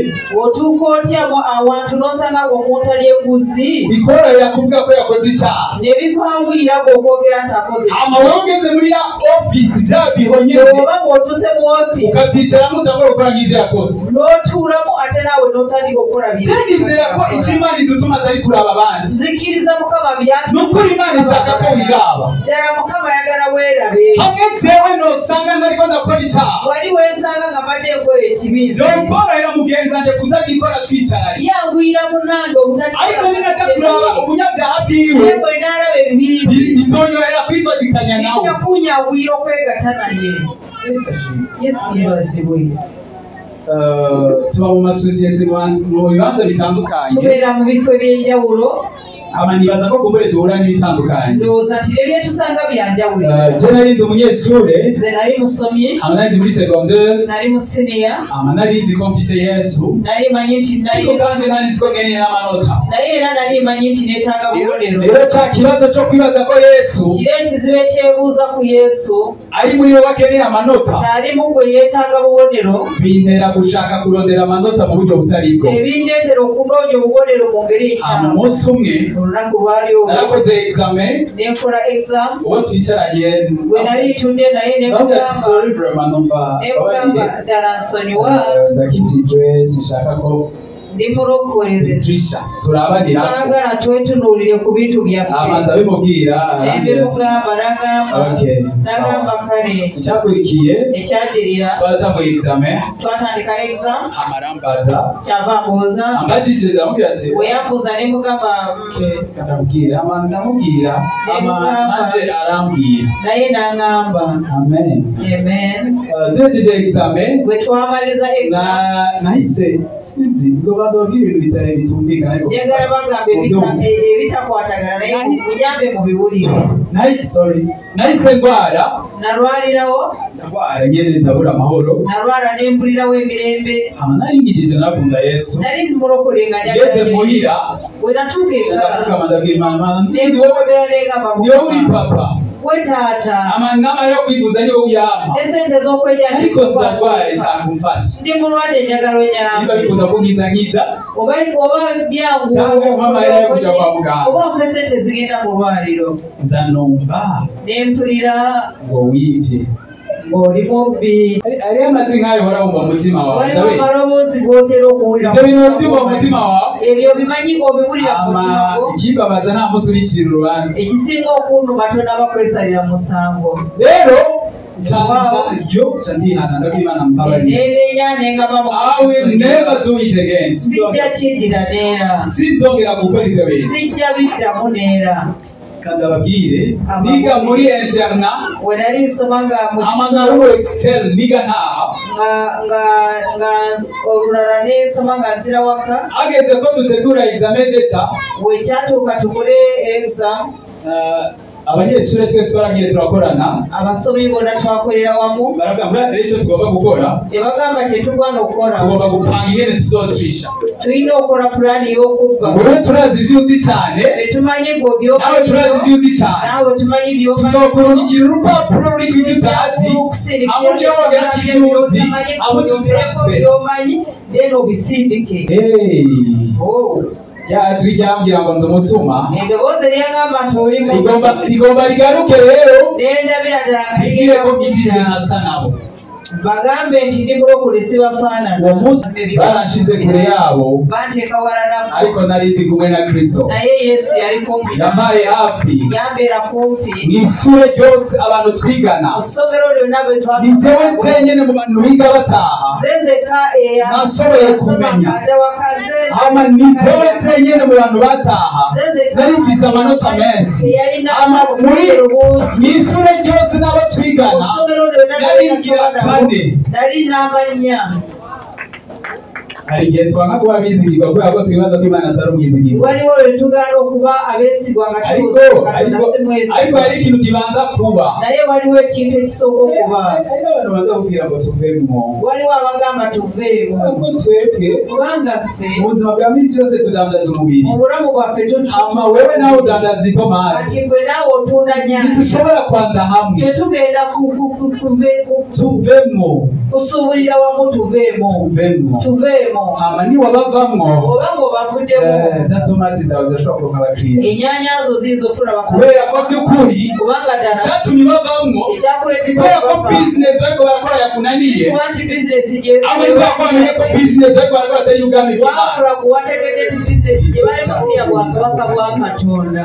[SPEAKER 2] otuuka otya awantu n'osanga ng'omuntu ali enguzi
[SPEAKER 1] bikorohera kuvuga ko yakoze icyaha
[SPEAKER 2] ne bikwanguyira ng'okwogera nti akoze
[SPEAKER 1] ama wowe ugeze muri ya office bya biro nyine
[SPEAKER 2] oba ng'otuuse mu ofiisi
[SPEAKER 1] ukabyicaramo utangura gukora nk'ibyo yakoze
[SPEAKER 2] n'otuulamu ate naawe n'otandika okukola
[SPEAKER 1] Je nizera ko icyo Imana idutuma atari kuraba abandi.
[SPEAKER 2] Nzikiriza Mukama
[SPEAKER 1] Ni ukuri Imana ishaka ko wiraba.
[SPEAKER 2] Ddala Mukama ayagala weerabe.
[SPEAKER 1] Hamwe jewe nosanga ntariko ndakora icyaha
[SPEAKER 2] wali weesanga nga mbadde nkola ekibi
[SPEAKER 1] byokorohera mugenzi wanje kuzagikora twicaranye
[SPEAKER 2] byanguyira munnange
[SPEAKER 1] ariko ninaja kuraba ubunyabyaha bwiwe
[SPEAKER 2] naye bwe naalaba ebibi
[SPEAKER 1] bizonyohera kwifatikanya nawe
[SPEAKER 2] bijja kunyanguyira okwegatta naye. Yesu yeebazibwe.
[SPEAKER 1] Tuba mu masosiyete mu bibanza bitandukanye
[SPEAKER 2] tubeera mu bifo eby'enjawulo
[SPEAKER 1] aba nibaza ko kumbure duhura n'ibitandukanye.
[SPEAKER 2] Ndowooza nti ebyetusanga byanjawulo.
[SPEAKER 1] Je nari ndi umunyeshure
[SPEAKER 2] nze nali musomyi
[SPEAKER 1] ama nari ndi muri secondaire
[SPEAKER 2] nali mu siniya
[SPEAKER 1] ama nari nzi ko mfise Yesu
[SPEAKER 2] nali manyi nti nali
[SPEAKER 1] ariko kandi nari nzi ko nkeneye n'amanota
[SPEAKER 2] naye era nali manyi nti neetaaga bubonero.
[SPEAKER 1] Rero ca kibazo co kwibaza ko Yesu
[SPEAKER 2] kiri ekizibu ekyebuuza ku Yesu
[SPEAKER 1] ari muri wowe akeneye amanota
[SPEAKER 2] alimu gwe yeetaaga bubonero
[SPEAKER 1] bintera gushaka kurondera amanota mu buryo butari bwo.
[SPEAKER 2] Ebindeetera okunoonya obubonero mu ngeri
[SPEAKER 1] Hama
[SPEAKER 2] enkyamu.
[SPEAKER 1] umunsi umwe
[SPEAKER 2] olunaku lwali olwo
[SPEAKER 1] narakoze examen
[SPEAKER 2] nenkola exam
[SPEAKER 1] uwo twicaranye
[SPEAKER 2] gwe nali ntudde naye
[SPEAKER 1] ndamubwira ati sorry vraiment numva
[SPEAKER 2] nemugamba ddala nsonyiwa
[SPEAKER 1] ndakitijwe sinshaka ko
[SPEAKER 2] ndi mulokole
[SPEAKER 1] Trisha turabanira
[SPEAKER 2] saagala twetunuulire ku bintu byaffe.
[SPEAKER 1] Ama ndabimubwira arambwira ati
[SPEAKER 2] Nembimugamba n'agamba
[SPEAKER 1] okay
[SPEAKER 2] n'agamba
[SPEAKER 1] sawa.
[SPEAKER 2] Kale
[SPEAKER 1] Icyakurikiye
[SPEAKER 2] ekyaddirira
[SPEAKER 1] twaratanguye examen
[SPEAKER 2] twatandika exam
[SPEAKER 1] amarambaza
[SPEAKER 2] kyava ambuuza
[SPEAKER 1] ambajije ndamubwira ati
[SPEAKER 2] bwe yambuuza ne mugamba
[SPEAKER 1] okay ndamubwira ama ndamubwira ama nanje arambwira
[SPEAKER 2] naye n'aŋŋamba.
[SPEAKER 1] Amen.
[SPEAKER 2] Amen.
[SPEAKER 1] Duhejeje examen
[SPEAKER 2] bwe twamaliza exam
[SPEAKER 1] nahise sinzi ngo bandabwira ibintu bitari bitumvikana ariko
[SPEAKER 2] njagala bagamba ebitakwatagana naye munyambe mubiwulire.
[SPEAKER 1] Sorry nahise ndwara
[SPEAKER 2] nalwalirawo
[SPEAKER 1] ndwara nyene ndabura amahoro
[SPEAKER 2] nalwala nembulirawo emirembe
[SPEAKER 1] ama nari ngijije narakunda Yesu
[SPEAKER 2] nali mulokole nga
[SPEAKER 1] ngeze muhira
[SPEAKER 2] bwe natuuka eka
[SPEAKER 1] ndapfukama ndabwira Imana ndi wowe
[SPEAKER 2] nemugamba
[SPEAKER 1] ni wowe uri papa
[SPEAKER 2] we taata
[SPEAKER 1] ama namara yo kwivuza ni wowe uyampa
[SPEAKER 2] esente ez'okwejjanjaba
[SPEAKER 1] ariko ndagwaye shaka umfashe
[SPEAKER 2] ndi mulwadde njagala
[SPEAKER 1] niba
[SPEAKER 2] onyambe
[SPEAKER 1] bikunda kunkiza nkiza
[SPEAKER 2] oba byangu
[SPEAKER 1] cyangwa umpa amahera yo kuja kwa muganga
[SPEAKER 2] oba ompe sente zigenda mu lwaliro
[SPEAKER 1] nza numva
[SPEAKER 2] nempulira
[SPEAKER 1] ngo wibye
[SPEAKER 2] ng'oli mubbi.
[SPEAKER 1] Hariho amajwi nk'ayo uhora wumva mu mutima wawe
[SPEAKER 2] waliwo
[SPEAKER 1] ndabizi.
[SPEAKER 2] amaloboozi g'otera okuwulira
[SPEAKER 1] Ivyo bintu ubyumva mu mutima wawe
[SPEAKER 2] ebyo bimanyi ng'obiwulira mu mutima
[SPEAKER 1] ama
[SPEAKER 2] gwo
[SPEAKER 1] ikimbabaza nta munsi urikira urubanza
[SPEAKER 2] ekisinga okunduma tonaba kwesalira musango.
[SPEAKER 1] Rero nca yo nca ndihana ndabwira Imana mbabarire.
[SPEAKER 2] Nenenya nengamba
[SPEAKER 1] I will never do it again.
[SPEAKER 2] sijja kiddira neera
[SPEAKER 1] Sinzongera gukora ivyo bintu.
[SPEAKER 2] sijja biddamu neera.
[SPEAKER 1] Kandi ababwire niga muri internat
[SPEAKER 2] we nali nsoma nga mu
[SPEAKER 1] ama nari excel niga ntaha
[SPEAKER 2] nga olulala nensoma nga nzira waka
[SPEAKER 1] hageze ko dutegura examen d'etat
[SPEAKER 2] we kyatuuka tukole exam
[SPEAKER 1] Abanyeshuri twese baragiye turakorana.
[SPEAKER 2] Abasomi bonna twakolera wamu.
[SPEAKER 1] Baravuga murazi icyo tugomba gukora.
[SPEAKER 2] Tebagamba kye tugwana okukola.
[SPEAKER 1] Tugomba gupanga ingene tuzocisha.
[SPEAKER 2] Tulina okukola pulaani y'okubba.
[SPEAKER 1] Wewe turazi ivyo uzi cyane.
[SPEAKER 2] Tetumanyi gwe by'omanyi.
[SPEAKER 1] Nawe turazi ivyo uzi cyane.
[SPEAKER 2] Nawe tumanyi by'omanyi.
[SPEAKER 1] Tuzokurungikira urupapuro ruriko ivyo utazi. Aho uje wogera ko ivyo uzi. Aho tutransfer.
[SPEAKER 2] By'omanyi then obisindike.
[SPEAKER 1] Hey.
[SPEAKER 2] Oh.
[SPEAKER 1] Jwi ryambwira ngo ndi umusuma.
[SPEAKER 2] Eddoboozi eryangamba nti oli
[SPEAKER 1] rigomba rigaruke rero.
[SPEAKER 2] Nendabira ddala nga
[SPEAKER 1] rigire ko nkijije ntasa nabo.
[SPEAKER 2] Bagambe nti ndi mulokole sibafaanana.
[SPEAKER 1] Uwo munsi baranshize kure yabo.
[SPEAKER 2] Banteeka wala nabo.
[SPEAKER 1] Ariko nari ndi kumwe na Kristo.
[SPEAKER 2] Naye Yesu yali kumpi.
[SPEAKER 1] Yampaye hafi.
[SPEAKER 2] Yambeera kumpi.
[SPEAKER 1] Mw'ishure ryose abantu twigana.
[SPEAKER 2] Mu ssomero lyonna bwe twasoma.
[SPEAKER 1] Ni jewe njenyene mu bantu biga bataha.
[SPEAKER 2] Nze nzekka
[SPEAKER 1] Nashoboye kumenya. Ama ni jewe njenyene mu bantu bataha. Nari mfise amanota menshi. Ama muri mw'ishure ryose n'abo twigana. Nari ngira kane.
[SPEAKER 2] Nari namanya.
[SPEAKER 1] Hari igihe twanga kuba abizigirwa kubera ko twibaza ko Imana atari umwizigirwa.
[SPEAKER 2] Waliwo lwe tugaana okuba abeesigwa nga tulowooza Katonda si mwesigwa.
[SPEAKER 1] Ariko hari ikintu kibanza kuba.
[SPEAKER 2] Naye waliwo ekintu ekisooka okuba.
[SPEAKER 1] Hariho abantu baza kubwira ngo tuvemwo.
[SPEAKER 2] Waliwo abagamba tuveemu.
[SPEAKER 1] Kuko twebwe
[SPEAKER 2] kubanga ffe
[SPEAKER 1] mu buzima bwa minsi yose tudandaza umubiri.
[SPEAKER 2] Mu bulamu bwaffe
[SPEAKER 1] Hama wewe nawe udandaza itomati.
[SPEAKER 2] Kati gwe naawe otunda nnyaanya.
[SPEAKER 1] Ntitushobora kwanda hamwe.
[SPEAKER 2] Tetugenda
[SPEAKER 1] tuvemwo.
[SPEAKER 2] Kusuubulira wamu tuveemu.
[SPEAKER 1] Tuvemwo.
[SPEAKER 2] Tuveemu.
[SPEAKER 1] Hama niwabavamwo.
[SPEAKER 2] Oba ng'obavuddemu.
[SPEAKER 1] Za tomati zawe zirashobora kuronka abakiriya.
[SPEAKER 2] Ennyaanya zo ziyinza okufuna abakiriya.
[SPEAKER 1] Kubera ko by'ukuri
[SPEAKER 2] kubanga ddala
[SPEAKER 1] icyatumye bavamwo si kubera ko business bariko barakora yakunaniye.
[SPEAKER 2] Kuba nti business gye
[SPEAKER 1] Ahubwo ni kubera ko bamenye ko business bariko barakora atari iy'ubwami bw'Imana.
[SPEAKER 2] Wabula gwe wategedde nti business gye balimu si ya bwakabaka bwa Katonda.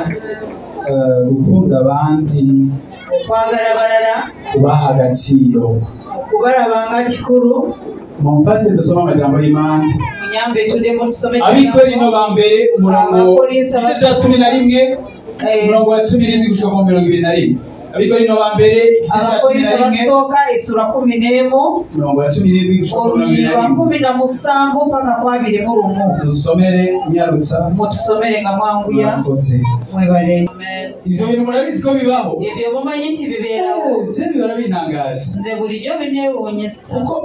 [SPEAKER 1] Gukunda abandi,
[SPEAKER 2] okwagala abalala,
[SPEAKER 1] kubaha agaciro,
[SPEAKER 2] okubalaba nga kikulu.
[SPEAKER 1] Mumfashe dusome amajambo y'Imana.
[SPEAKER 2] Munyambe tuddemu tusome
[SPEAKER 1] Abakorinto ba mbere umurongo igice cya 11 umurongo wa 17 gushika ku 21. Abakorinto ba mbere igice cya 11
[SPEAKER 2] Abasooka essula 11
[SPEAKER 1] umurongo wa 17 gushika ku 21.
[SPEAKER 2] 17 paka ku 21.
[SPEAKER 1] Dusomere nyarutsa.
[SPEAKER 2] Mutusomere nga mwanguya. Mwebale.
[SPEAKER 1] Ivyo bintu murabizi ko bibaho.
[SPEAKER 2] Ebyo mumanyi nti bibeerawo.
[SPEAKER 1] Je bihora bintangaza.
[SPEAKER 2] Nze bulijjo binneewuunyisa.
[SPEAKER 1] Kuko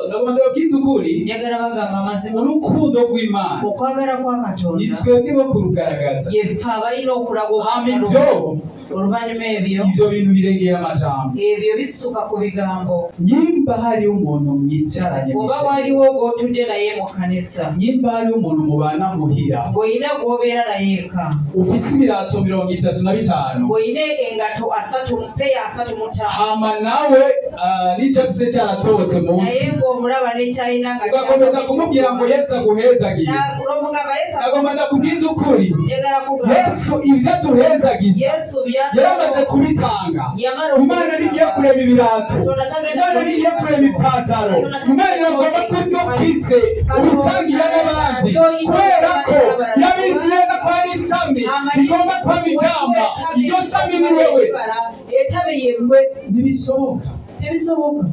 [SPEAKER 1] ndagomba ndababwize ukuri.
[SPEAKER 2] Njagala bagamba amazima.
[SPEAKER 1] Urukundo rw'Imana.
[SPEAKER 2] Okwagala kwa Katonda.
[SPEAKER 1] Ni twebwe bo kurugaragaza.
[SPEAKER 2] Ye ffe abalina okulaga
[SPEAKER 1] Hama ivyo
[SPEAKER 2] oluvannyuma ebyo.
[SPEAKER 1] Ivyo bintu birengera amajambo.
[SPEAKER 2] Ebyo bisuka ku bigambo.
[SPEAKER 1] Nyimba hariho umuntu mwicaranye
[SPEAKER 2] Oba waliwo gw'otudde naye mu kanisa.
[SPEAKER 1] Nyimba hariho umuntu mubana muhira.
[SPEAKER 2] Ng'olina gw'obeera naye eka.
[SPEAKER 1] Ufise ibirato 35.
[SPEAKER 2] Ng'olina engato 3 peya 35.
[SPEAKER 1] Hama nawe n'icyo afise cyaratobotse munsi.
[SPEAKER 2] Naye ng'omulaba n'ekyalina nga
[SPEAKER 1] ugakomeza kumubwira ngo Yesu aguhezagiye. Nagomba ndakubwiza ukuri. Yesu ivyo aduhezagiza yaramaze kubitanga. Imana ntigiye kurema ibirato. Imana ntigiye kurema ipataro. Imana iragomba ko ibyo ufise ubisangira n'abandi. Kubera ko yabizi neza ko hari ishami rigomba kwama ivyamwa. Iryo shami ni wewe. Ntibishoboka.
[SPEAKER 2] Tebisoboka.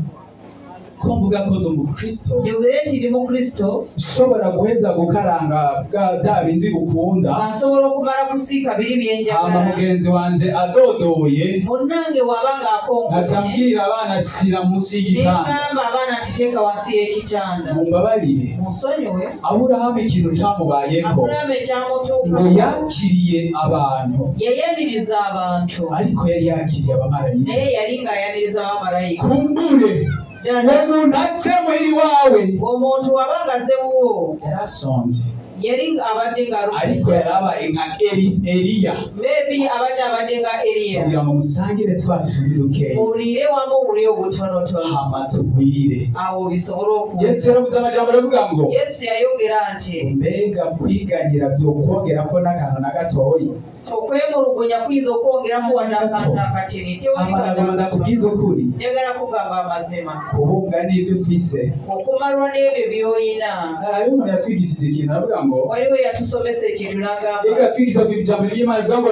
[SPEAKER 1] Ko mvuga ko ndi umukristo.
[SPEAKER 2] Njogere nti ndi mukristo.
[SPEAKER 1] Nshobora guheza gukaranga bya bindi ukunda.
[SPEAKER 2] Nsobola okumala kusiika biri bye njagala.
[SPEAKER 1] Hama mugenzi wanje adodoye.
[SPEAKER 2] Munnange waba ng'akonkonye.
[SPEAKER 1] Nkaca mbwira abaana shyira munsi y'igitanda.
[SPEAKER 2] Ne ŋŋamba abaana nti teeka wansi y'ekitanda.
[SPEAKER 1] Mumbabarire.
[SPEAKER 2] Munsonyiwe.
[SPEAKER 1] Aburahamu ikintu cyamubayeko.
[SPEAKER 2] Aburahamu ekyamutuukako.
[SPEAKER 1] Ngo yakiriye abantu.
[SPEAKER 2] Yayaniriza abantu.
[SPEAKER 1] Ariko yari yakiriye abamarayika.
[SPEAKER 2] Naye yali ng'ayaniriza abamarayika.
[SPEAKER 1] Kumbure. Umuntu aje muhira iwawe.
[SPEAKER 2] Omuntu wabanga azze wuwo.
[SPEAKER 1] Yarasonze.
[SPEAKER 2] Yali abadde ng'alumidde.
[SPEAKER 1] Ariko yarabaye nka Eliya.
[SPEAKER 2] Maybe abadde nga Eliya.
[SPEAKER 1] Kugira ngo musangire twa tundi dukeya.
[SPEAKER 2] Muliire wamu obulyo obutonotono.
[SPEAKER 1] Hama tugwire.
[SPEAKER 2] Awo bisobole okuza.
[SPEAKER 1] Yesu yaravuze amajambo aravuga ngo.
[SPEAKER 2] Yesu yayogera nti.
[SPEAKER 1] Mbega kwiganyira vyokwongerako n'akantu na gatoyi.
[SPEAKER 2] Okwemulugunya kuyinza okwongerako wadde akantu akatini.
[SPEAKER 1] Nagomba ndakubwiza ukuri.
[SPEAKER 2] Njagala kugamba amazima.
[SPEAKER 1] Kubunga n'ivyo ufise.
[SPEAKER 2] Okumalwa n'ebyo by'olina.
[SPEAKER 1] Hariho umuntu yatwigishije ikintu aravuga ngo.
[SPEAKER 2] Waliwo yatusomesa ekintu n'agamba.
[SPEAKER 1] Yatwigisha ku ijambo ry'Imana rivuga ngo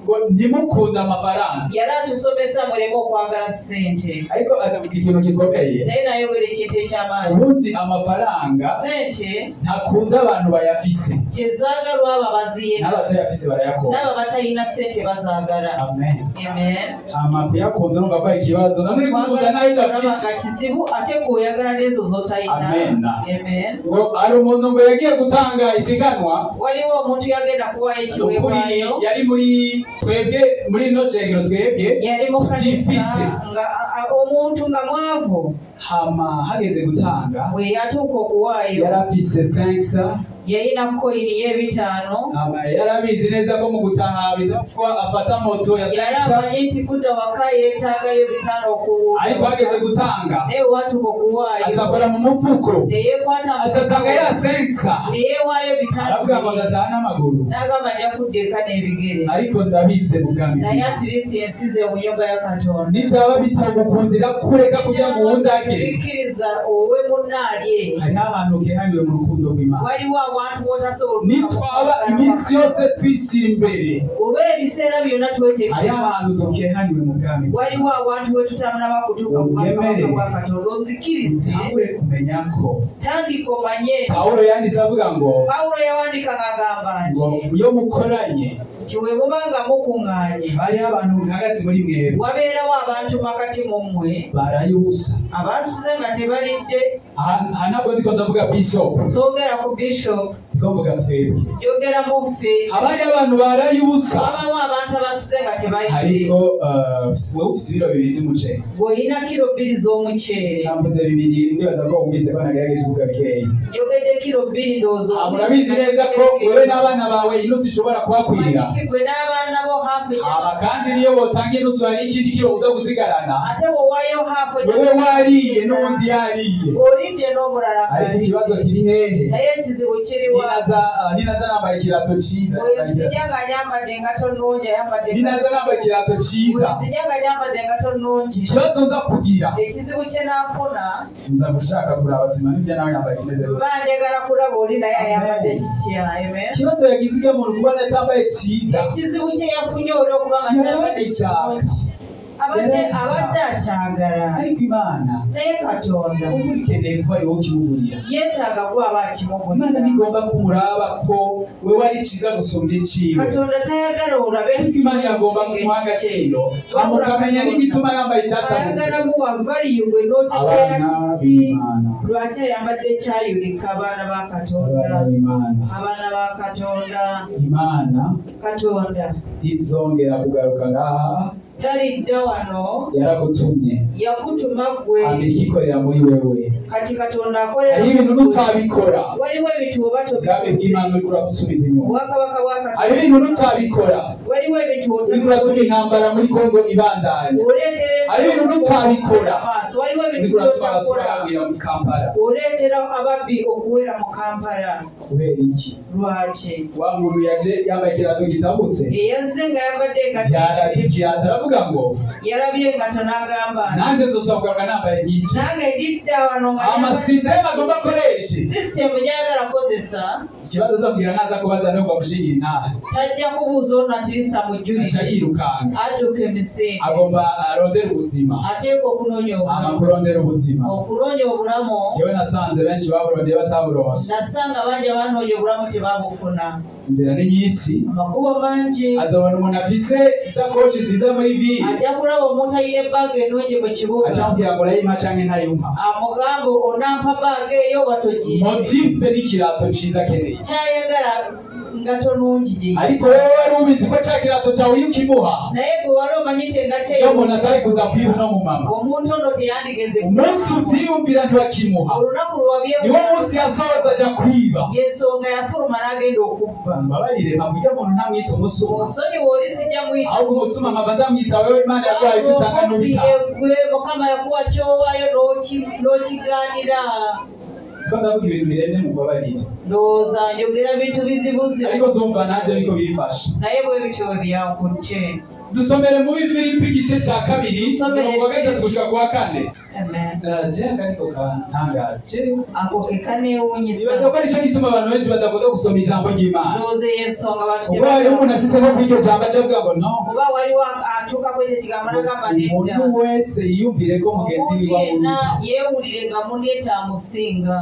[SPEAKER 1] ngo ntimukunda amafaranga.
[SPEAKER 2] Yari atusomesa muleme okwagala ssente.
[SPEAKER 1] Ariko azavuga ikintu gikomeye.
[SPEAKER 2] Naye nayogera ekintu eky'amaanyi.
[SPEAKER 1] Ubundi amafaranga
[SPEAKER 2] ssente
[SPEAKER 1] ntakunda abantu bayafise.
[SPEAKER 2] Tezaagalwa abo abaziyina.
[SPEAKER 1] N'abatayafise barayakunda.
[SPEAKER 2] N'abo abatalina ssente bazaagala.
[SPEAKER 1] Amen.
[SPEAKER 2] Amen.
[SPEAKER 1] Hama kuyakunda urumva ko ari ikibazo. None uri gukunda nayo udafise.
[SPEAKER 2] Kizibu ate gw'oyagala n'ezo z'otalina.
[SPEAKER 1] Amen.
[SPEAKER 2] Amen.
[SPEAKER 1] Ngo hari umuntu ngo yagiye gutanga isiganwa.
[SPEAKER 2] Waliwo omuntu yagenda kuwaayo ekiweebwayo.
[SPEAKER 1] Yari muri twebwe muri ino shengero twebwe tutifise.
[SPEAKER 2] Omuntu nga mwavu.
[SPEAKER 1] Hama hageze gutanga.
[SPEAKER 2] We yatuuka okuwaayo.
[SPEAKER 1] Yarafise 500.
[SPEAKER 2] Yalina koyini y'ebitaano.
[SPEAKER 1] Hama yarabizi neza ko mu gutaha bisaba ko afata moto ya 500.
[SPEAKER 2] Yaramanyi nti kudda waka yeetaagayo bitaano okuwuuta.
[SPEAKER 1] Ariko hageze gutanga.
[SPEAKER 2] Naye watuuka okuwaayo.
[SPEAKER 1] Atakora mu mufuko.
[SPEAKER 2] Ne yeekwata mu mufuko.
[SPEAKER 1] Atasanga ya 500.
[SPEAKER 2] Ne yeewaayo bitaano.
[SPEAKER 1] Aravuga ngo ndataha n'amaguru.
[SPEAKER 2] N'agamba nja kudda eka n'ebigere.
[SPEAKER 1] Ariko ndabivye mu bwami.
[SPEAKER 2] Naye at least ensize mu nnyumba ya Katonda.
[SPEAKER 1] Nibyaba bitagukundira kureka kugira ngo uwundi arye.
[SPEAKER 2] Bikkiriza owe munno alye.
[SPEAKER 1] Hariho ahantu kehaniwe mu rukundo rw'Imana.
[SPEAKER 2] Waliwo abantu w'otasobola.
[SPEAKER 1] Nitwaba iminsi yose twishyira imbere.
[SPEAKER 2] Oba ebiseera byonna twetegereza.
[SPEAKER 1] Hariho ahantu dukehaniwe mu bwami.
[SPEAKER 2] Waliwo abantu we tutanaba kutuuka mu bwakabaka bwa Katonda. Onzikirize.
[SPEAKER 1] Utangure kumenya ko.
[SPEAKER 2] Tandika omanye.
[SPEAKER 1] Pawulo yanditse avuga ngo.
[SPEAKER 2] Pawulo yawandika ng'agamba nti.
[SPEAKER 1] Ngo iyo mukoranye.
[SPEAKER 2] Nti we muba nga mukuŋŋaanye.
[SPEAKER 1] Hariho abantu hagati muri mwebwe.
[SPEAKER 2] Wabeerawo abantu makati mu mmwe.
[SPEAKER 1] Baraye ubusa.
[SPEAKER 2] Abasuze nga tebalidde.
[SPEAKER 1] Aha ntabwo ndiko ndavuga bishop.
[SPEAKER 2] Soogera ku bishop.
[SPEAKER 1] Ndiko mvuga twebwe.
[SPEAKER 2] Yogera mu ffe.
[SPEAKER 1] Abari abantu baraye ubusa.
[SPEAKER 2] Wabawo abantu abasuze nga tebalidde.
[SPEAKER 1] Ariko wowe ufise ibiro bibiri by'umuceri.
[SPEAKER 2] Bw'olina kiro 2 z'omuceere.
[SPEAKER 1] Namvuze bibiri ndibaza ko wumvise ko nagerageje kuvuga bikeya.
[SPEAKER 2] Yogedde kiro 2 ndowooza.
[SPEAKER 1] Murabizi neza ko wewe n'abana bawe inusu ishobora kubakwira.
[SPEAKER 2] Nti gwe n'abaana bo hafu.
[SPEAKER 1] Aba kandi niyo botanga inusu hari ikindi kiro uza gusigarana.
[SPEAKER 2] Ate wowaayo hafu.
[SPEAKER 1] Wewe wariye n'uwundi yariye.
[SPEAKER 2] Olidde n'omulala.
[SPEAKER 1] Ariko ikibazo kiri hehe?
[SPEAKER 2] Naye ekizibu kiri wa?
[SPEAKER 1] Ninaza nambaye ikirato cyiza.
[SPEAKER 2] Nzija nga nyambadde engatto nnungi ayambadde.
[SPEAKER 1] Ninaza nambaye ikirato cyiza.
[SPEAKER 2] Nzija nga nyambadde engatto nnungi.
[SPEAKER 1] Ikibazo nza kugira.
[SPEAKER 2] Ekizibu kye naafuna.
[SPEAKER 1] Nza gushaka kuraba ati nibyo nawe yambaye kimeze gute.
[SPEAKER 2] Mba njagala kulaba oli naye ayambadde kitya. Amen.
[SPEAKER 1] Ikibazo yagize ujya muntu kuba atambaye cyiza.
[SPEAKER 2] Ekizibu kye yafunye oli okuba nga tayambadde kirungi. Abadde akyagala.
[SPEAKER 1] Ariko Imana.
[SPEAKER 2] Naye Katonda.
[SPEAKER 1] Umurikeneye kuba ari wowe ukimugurira.
[SPEAKER 2] Yeetaaga kuba aba akimugulira.
[SPEAKER 1] Imana ntigomba kumuraba ko wewe ari cyiza gusumbya iciwe.
[SPEAKER 2] Katonda tayagala olabe.
[SPEAKER 1] Ariko Imana iragomba kumuha agaciro. Amukamenya n'igituma yambaye icyatamutse.
[SPEAKER 2] Ayagala muwa value gwe n'otegeera kiki. Lwaki ayambadde ekyayulika abaana ba Katonda. Abaana ba Katonda.
[SPEAKER 1] Imana.
[SPEAKER 2] Katonda.
[SPEAKER 1] Ntizongera kugaruka ngaha.
[SPEAKER 2] Talidda wano.
[SPEAKER 1] Yaragutumye.
[SPEAKER 2] Yakutuma ggwe.
[SPEAKER 1] Amerika ikorera muri wewe.
[SPEAKER 2] Kati Katonda akolera.
[SPEAKER 1] Hariho ibintu nutabikora.
[SPEAKER 2] Waliwo ebintu oba tobikoze.
[SPEAKER 1] Ubwami bw'Imana uriko urabusubiza inyuma.
[SPEAKER 2] Obwakabaka bwa Katonda.
[SPEAKER 1] Hariho ibintu nutabikora.
[SPEAKER 2] Waliwo ebintu
[SPEAKER 1] uriko uratuma intambara muri Kongo ibandanya.
[SPEAKER 2] Oleetera.
[SPEAKER 1] Hariho ibintu nutabikora.
[SPEAKER 2] Waliwo ebintu
[SPEAKER 1] uriko uratuma
[SPEAKER 2] by'otakola.
[SPEAKER 1] abasore bagwira muri Kampala.
[SPEAKER 2] Oleetera ababbi okuwera mu Kampala.
[SPEAKER 1] Kubera iki?
[SPEAKER 2] Lwaki?
[SPEAKER 1] Wa muntu yaje yambaye ikirato gitabutse.
[SPEAKER 2] Eyazze nga yambadde engatto.
[SPEAKER 1] Yarabye ikirato aravuga ngo.
[SPEAKER 2] Yarabye engatto n'agamba.
[SPEAKER 1] Nanjye nzosaba kugaruka nambaye nk'iki.
[SPEAKER 2] Nange ndidda wano nga.
[SPEAKER 1] Amasisitemu agomba akoreshe.
[SPEAKER 2] Sisitemu gy'ayagala kozesa.
[SPEAKER 1] Ikibazo azabwira naza kubaza nuko amushingira intahe.
[SPEAKER 2] Tajja kubuuza ono at least amujjulire.
[SPEAKER 1] Aca yirukanga.
[SPEAKER 2] Adduka emisinde.
[SPEAKER 1] Agomba arondere ubuzima.
[SPEAKER 2] Ateekwa okunoonya obulamu.
[SPEAKER 1] Ama kurondera ubuzima.
[SPEAKER 2] Okunoonya obulamu.
[SPEAKER 1] Jewe nasanze benshi baburondeye bataburonse.
[SPEAKER 2] Nasanga bangi abanoonya obulamu tebabufuna.
[SPEAKER 1] Inzira ni nyinshi.
[SPEAKER 2] Amakubo mangi.
[SPEAKER 1] Azobona umuntu afise isakoshi nziza muri ville.
[SPEAKER 2] Ajja kulaba omuntu ayina ebbaaga ennungi mu kibuga.
[SPEAKER 1] Aca amubwira ngo urayimpa canke ntayimpa.
[SPEAKER 2] Amugamba onampa bbaaga eyo oba togimpa.
[SPEAKER 1] Motive n'ikirato ciza akeneye.
[SPEAKER 2] Kyayagala engatto nnungi gye.
[SPEAKER 1] Ariko wewe wari ubizi ko ca kirato cyawe iyo ukimuha.
[SPEAKER 2] Naye gwe wali omanyi nti engatto eyo.
[SPEAKER 1] Iyo umuntu atari kuza kwiba uno mumama.
[SPEAKER 2] Omuntu ono teyandigenze.
[SPEAKER 1] Umunsi uvyiyumvira ntiwakimuha.
[SPEAKER 2] Olunaku lwe
[SPEAKER 1] Niwo munsi yasohoza aja kwiba.
[SPEAKER 2] Y'ensonga yafuluma n'agenda okubba.
[SPEAKER 1] Mbabarire mpamvu umuntu ntamwita umusuma.
[SPEAKER 2] Onsonyiwe oli sijja mwita.
[SPEAKER 1] Ahubwo umusuma nkaba ndamwita wewe Imana yaguhaye icyo utanga n'ubitanga.
[SPEAKER 2] Gwe Mukama yakuwa ky'owaayo n'okigaanira.
[SPEAKER 1] Twa ndavuga ibintu biremye mubabarire.
[SPEAKER 2] Ndowooza njogera bintu bizibuzibu.
[SPEAKER 1] Ariko ndumva nanjye ariko bifasha.
[SPEAKER 2] Naye bwe bityo bwe byankutte.
[SPEAKER 1] Dusomere muri Filipi igice cya 2 umurongo wa 3 gushika ku wa 4.
[SPEAKER 2] Amen.
[SPEAKER 1] Je akariko kantangaje.
[SPEAKER 2] Ako ke kaneewuunyisa.
[SPEAKER 1] Nibaza ko aricyo gituma abantu benshi badakunda gusoma ijambo ry'Imana.
[SPEAKER 2] Ndowooza ey'ensonga abantu
[SPEAKER 1] Ubwo hariho umuntu ashitse nko kw'iryo jambo aca avuga ngo no.
[SPEAKER 2] Oba waliwo atuukako ekyo ekigambo n'agamba nedda.
[SPEAKER 1] Umuntu wese yiyumvire ko mugenzi wiwe
[SPEAKER 2] Omuntu yenna
[SPEAKER 1] amuruta.
[SPEAKER 2] yeewulire nga munne kyamusinga.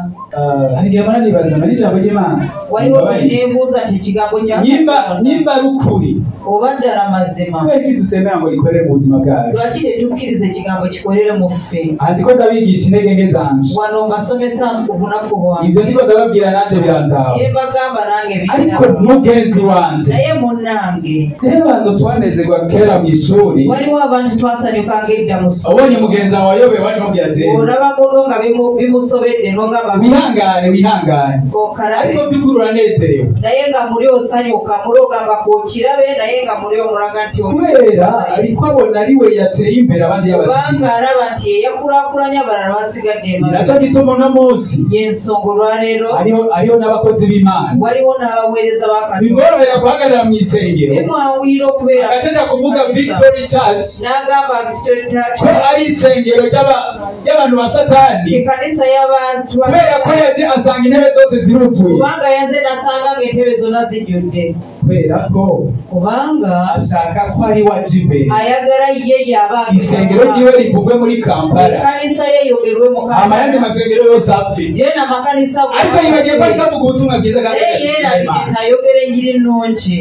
[SPEAKER 1] Hari igihe mpora nibaza ngo n'ijambo ry'Imana.
[SPEAKER 2] Waliwo bwe neebuuza nti ekigambo kya
[SPEAKER 1] Nimba nimba ari ukuri.
[SPEAKER 2] Oba ddala mazima.
[SPEAKER 1] Kubera iki tutemera ngo rikorere mu buzima bwacu?
[SPEAKER 2] Lwaki tetukkiriza ekigambo kikolere mu ffe?
[SPEAKER 1] Aha ndiko ndabigisha intege nke zanje.
[SPEAKER 2] Wano mbasomesa obunafu bwange.
[SPEAKER 1] Ivyo ndiko ndababwira nanje birandaba.
[SPEAKER 2] Bye mbagamba nange
[SPEAKER 1] Ariko
[SPEAKER 2] bindaba.
[SPEAKER 1] mugenzi wanje.
[SPEAKER 2] Naye munnange.
[SPEAKER 1] Rero abantu twanezerwa kera mw'ishuri.
[SPEAKER 2] Waliwo abantu twasanyukanga edda mu ssomero.
[SPEAKER 1] Ubonye mugenzi wawe ayobewe waca umubwira ati,
[SPEAKER 2] Olaba munno nga bimusobedde n'ogamba
[SPEAKER 1] wihangane wihangane.
[SPEAKER 2] Kookalabe.
[SPEAKER 1] Ariko vy'ukuri uranezerewe.
[SPEAKER 2] Naye nga muli osanyuka muli ogamba kookirabe naye nga muli omulaga nti oli
[SPEAKER 1] Kubera ariko abona ari we yateye imbere abandi y'abasigaye.
[SPEAKER 2] Kubanga alaba nti ye yakulaakulanya abalala basigadde emabega.
[SPEAKER 1] Nacyo gituma uno munsi
[SPEAKER 2] Y'ensonga olwaleero
[SPEAKER 1] hariho n'abakozi b'Imana.
[SPEAKER 2] waliwo n'abaweereza ba Katonda.
[SPEAKER 1] Bimworohera guhagarara mu isengero.
[SPEAKER 2] Bimwanguyira okubeera
[SPEAKER 1] Agaceca kuvuga
[SPEAKER 2] mu kanisa.
[SPEAKER 1] Victory Church.
[SPEAKER 2] N'agamba Victory Church.
[SPEAKER 1] Ko ari isengero ry'abantu ba Satani.
[SPEAKER 2] Nti kanisa y'abantu ba
[SPEAKER 1] Kubera ko yaje asanga intebe zose ziruzuye.
[SPEAKER 2] Kubanga yaze n'asanga ng'entebe zonna zijjudde.
[SPEAKER 1] Kubera ko
[SPEAKER 2] Kubanga
[SPEAKER 1] ashaka ko ari we aja imbere.
[SPEAKER 2] ayagala ye y'aba
[SPEAKER 1] Isengero ryiwe rivugwe muri Kampala.
[SPEAKER 2] Ekkanisa ye eyogerwe mu Kampala.
[SPEAKER 1] Amayandi masengero yose apfe.
[SPEAKER 2] Ye n'amakanisa
[SPEAKER 1] Ariko yibagiye ko ariko avuga ubutumwa bwiza kandi
[SPEAKER 2] Naye
[SPEAKER 1] agashimira
[SPEAKER 2] yeerabidde
[SPEAKER 1] Imana.
[SPEAKER 2] nti ayogera enjiri ennungi.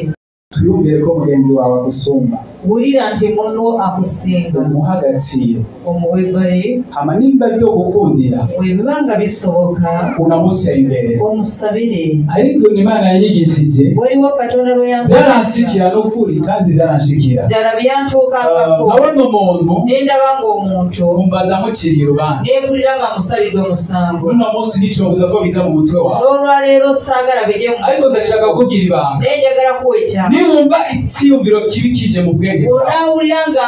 [SPEAKER 1] Twiyumvire ko mugenzi wawe agusumba.
[SPEAKER 2] Wulira nti munno akusinga.
[SPEAKER 1] Umuhe agaciro.
[SPEAKER 2] Omuwe vale.
[SPEAKER 1] Hama nimba vyogukundira.
[SPEAKER 2] Bwe biba nga bisoboka.
[SPEAKER 1] Unamusengere.
[SPEAKER 2] Omusabire.
[SPEAKER 1] Ariko Imana yanyigishije.
[SPEAKER 2] Waliwo Katonda lwe yansomesa.
[SPEAKER 1] Byaranshikira n'ukuri kandi byaranshikira.
[SPEAKER 2] Ddala byantuukangako.
[SPEAKER 1] Nabona umuntu.
[SPEAKER 2] Ne ndaba ng'omuntu.
[SPEAKER 1] Nkumva ndamuciriye urubanza.
[SPEAKER 2] Ne mpulira nga musalidde omusango.
[SPEAKER 1] Uno munsi nticobuza ko biza mu mutwe wawe.
[SPEAKER 2] N'olwaleero saagala bijje mu
[SPEAKER 1] Ariko ndashaka kukubwira ibanga.
[SPEAKER 2] Naye njagala kuwa ekyama.
[SPEAKER 1] Niwumva icyiyumviro kibi kije mu bwenge bwawe.
[SPEAKER 2] Onaawulira nga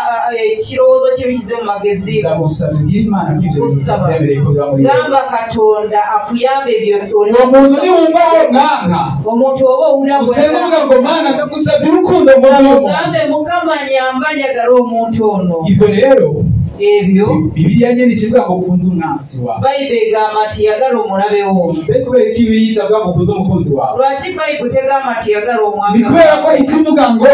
[SPEAKER 2] ekirowoozo kibi kize mu magezi.
[SPEAKER 1] Ndagusabye ubwire Imana ko ivyo bintu
[SPEAKER 2] Kusaba.
[SPEAKER 1] utavyemmereye ko biba muri wewe.
[SPEAKER 2] Gamba Katonda akuyambe ebyo oli.
[SPEAKER 1] Uwo muntu niwumva wo mwanka.
[SPEAKER 2] Omuntu oba owulira gwe
[SPEAKER 1] Usenge uvuga ngo Mana ndagusabye urukundo muri uyu muntu.
[SPEAKER 2] Gambe Mukama nyamba njagala omuntu ono.
[SPEAKER 1] Ivyo rero
[SPEAKER 2] Ebyo
[SPEAKER 1] Bibiliya nyene ikivuga ngo ukunda umwansi wawe.
[SPEAKER 2] Bayibuli egamba nti yagala omulabe wo.
[SPEAKER 1] Mbe kubera iki Bibiliya itavuga ngo ukunde umukunzi wawe?
[SPEAKER 2] Lwaki Bayibuli tegamba nti yagala omwami
[SPEAKER 1] Ni kubera ko ikivuga ngo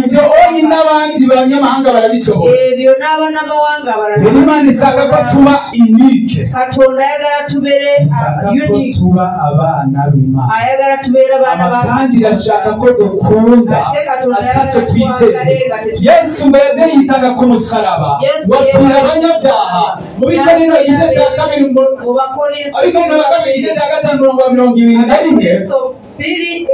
[SPEAKER 1] ivyo onye n'abandi banyamahanga barabishobora.
[SPEAKER 2] Ebyo n'abannamawanga abalala.
[SPEAKER 1] Rero Imana ishaka ko tuba unique.
[SPEAKER 2] Katonda ayagala tubeere
[SPEAKER 1] Ishaka ko
[SPEAKER 2] unique.
[SPEAKER 1] tuba abana b'Imana.
[SPEAKER 2] Ayagala tubeere abaana ba
[SPEAKER 1] Kandi irashaka ko dukunda
[SPEAKER 2] Ate Katonda ayagala
[SPEAKER 1] ataco twiteze.
[SPEAKER 2] twagale nga tetu-
[SPEAKER 1] Yesu ngo yaje yitanga ku musaraba.
[SPEAKER 2] Yesu
[SPEAKER 1] Wapfira abanyabyaha. Mu Bikorinto igice cya 2
[SPEAKER 2] Mu Bakorinto
[SPEAKER 1] Abikorinto ba 2 igice cya 5 umurongo wa 21.
[SPEAKER 2] Abakorinto bbiri,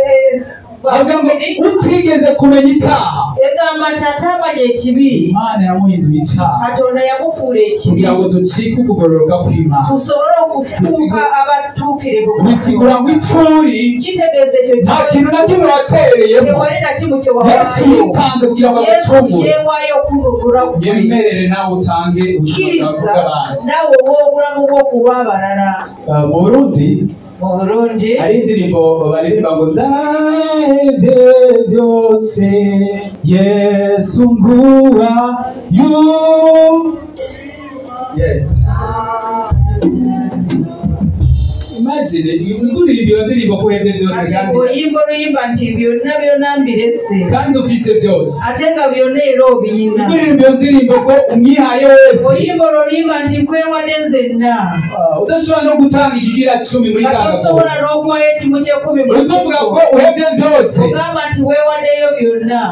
[SPEAKER 1] Avuga ngo utigeze kumenya icyaha.
[SPEAKER 2] Egamba nti atamanya ekibi.
[SPEAKER 1] Imana yamuhinduye icyaha.
[SPEAKER 2] Katonda yamufuula ekibi.
[SPEAKER 1] Kugira ngo ducike ukugororoka kw'Imana.
[SPEAKER 2] Tusobole okufuuka abatuukirivu.
[SPEAKER 1] Bisigura ngo icuri
[SPEAKER 2] Kitegeeza ekyo
[SPEAKER 1] nta kintu na kimwe waterereyemo.
[SPEAKER 2] Tewali na kimu kye
[SPEAKER 1] Yesu
[SPEAKER 2] wawaayo.
[SPEAKER 1] yitanze kugira ngo
[SPEAKER 2] Yesu
[SPEAKER 1] agucungure.
[SPEAKER 2] yeewaayo okununula ggwe.
[SPEAKER 1] Yemerere nawe utange ubuzima bwawe
[SPEAKER 2] Kkiriza
[SPEAKER 1] bw'abandi.
[SPEAKER 2] naawe owe obulamu bwo ku lw'abalala.
[SPEAKER 1] Mu Burundi
[SPEAKER 2] Mu Burundi
[SPEAKER 1] hari indirimbo baririmba ngo ndahevye byose Yesu nguwa yu. Yes. Imagine uririmba iyo ndirimbo ko uhevye byose
[SPEAKER 2] Ati
[SPEAKER 1] kandi
[SPEAKER 2] oyimba oluyimba nti byonna byonna mbirese.
[SPEAKER 1] kandi ufise byose.
[SPEAKER 2] Ate nga byonna era obiyina.
[SPEAKER 1] Uririmba iyo ndirimbo ko umwihaye wese.
[SPEAKER 2] Oyimba olwo oluyimba nti nkwewadde nzenna.
[SPEAKER 1] Udashobora no gutanga ikigira 10 muri
[SPEAKER 2] Nga
[SPEAKER 1] kanga.
[SPEAKER 2] tosobola n'okuwaayo ekimu ky'ekkumi mu
[SPEAKER 1] Uriko uvuga ko uhevye byose.
[SPEAKER 2] Ogamba nti weewaddeyo byonna.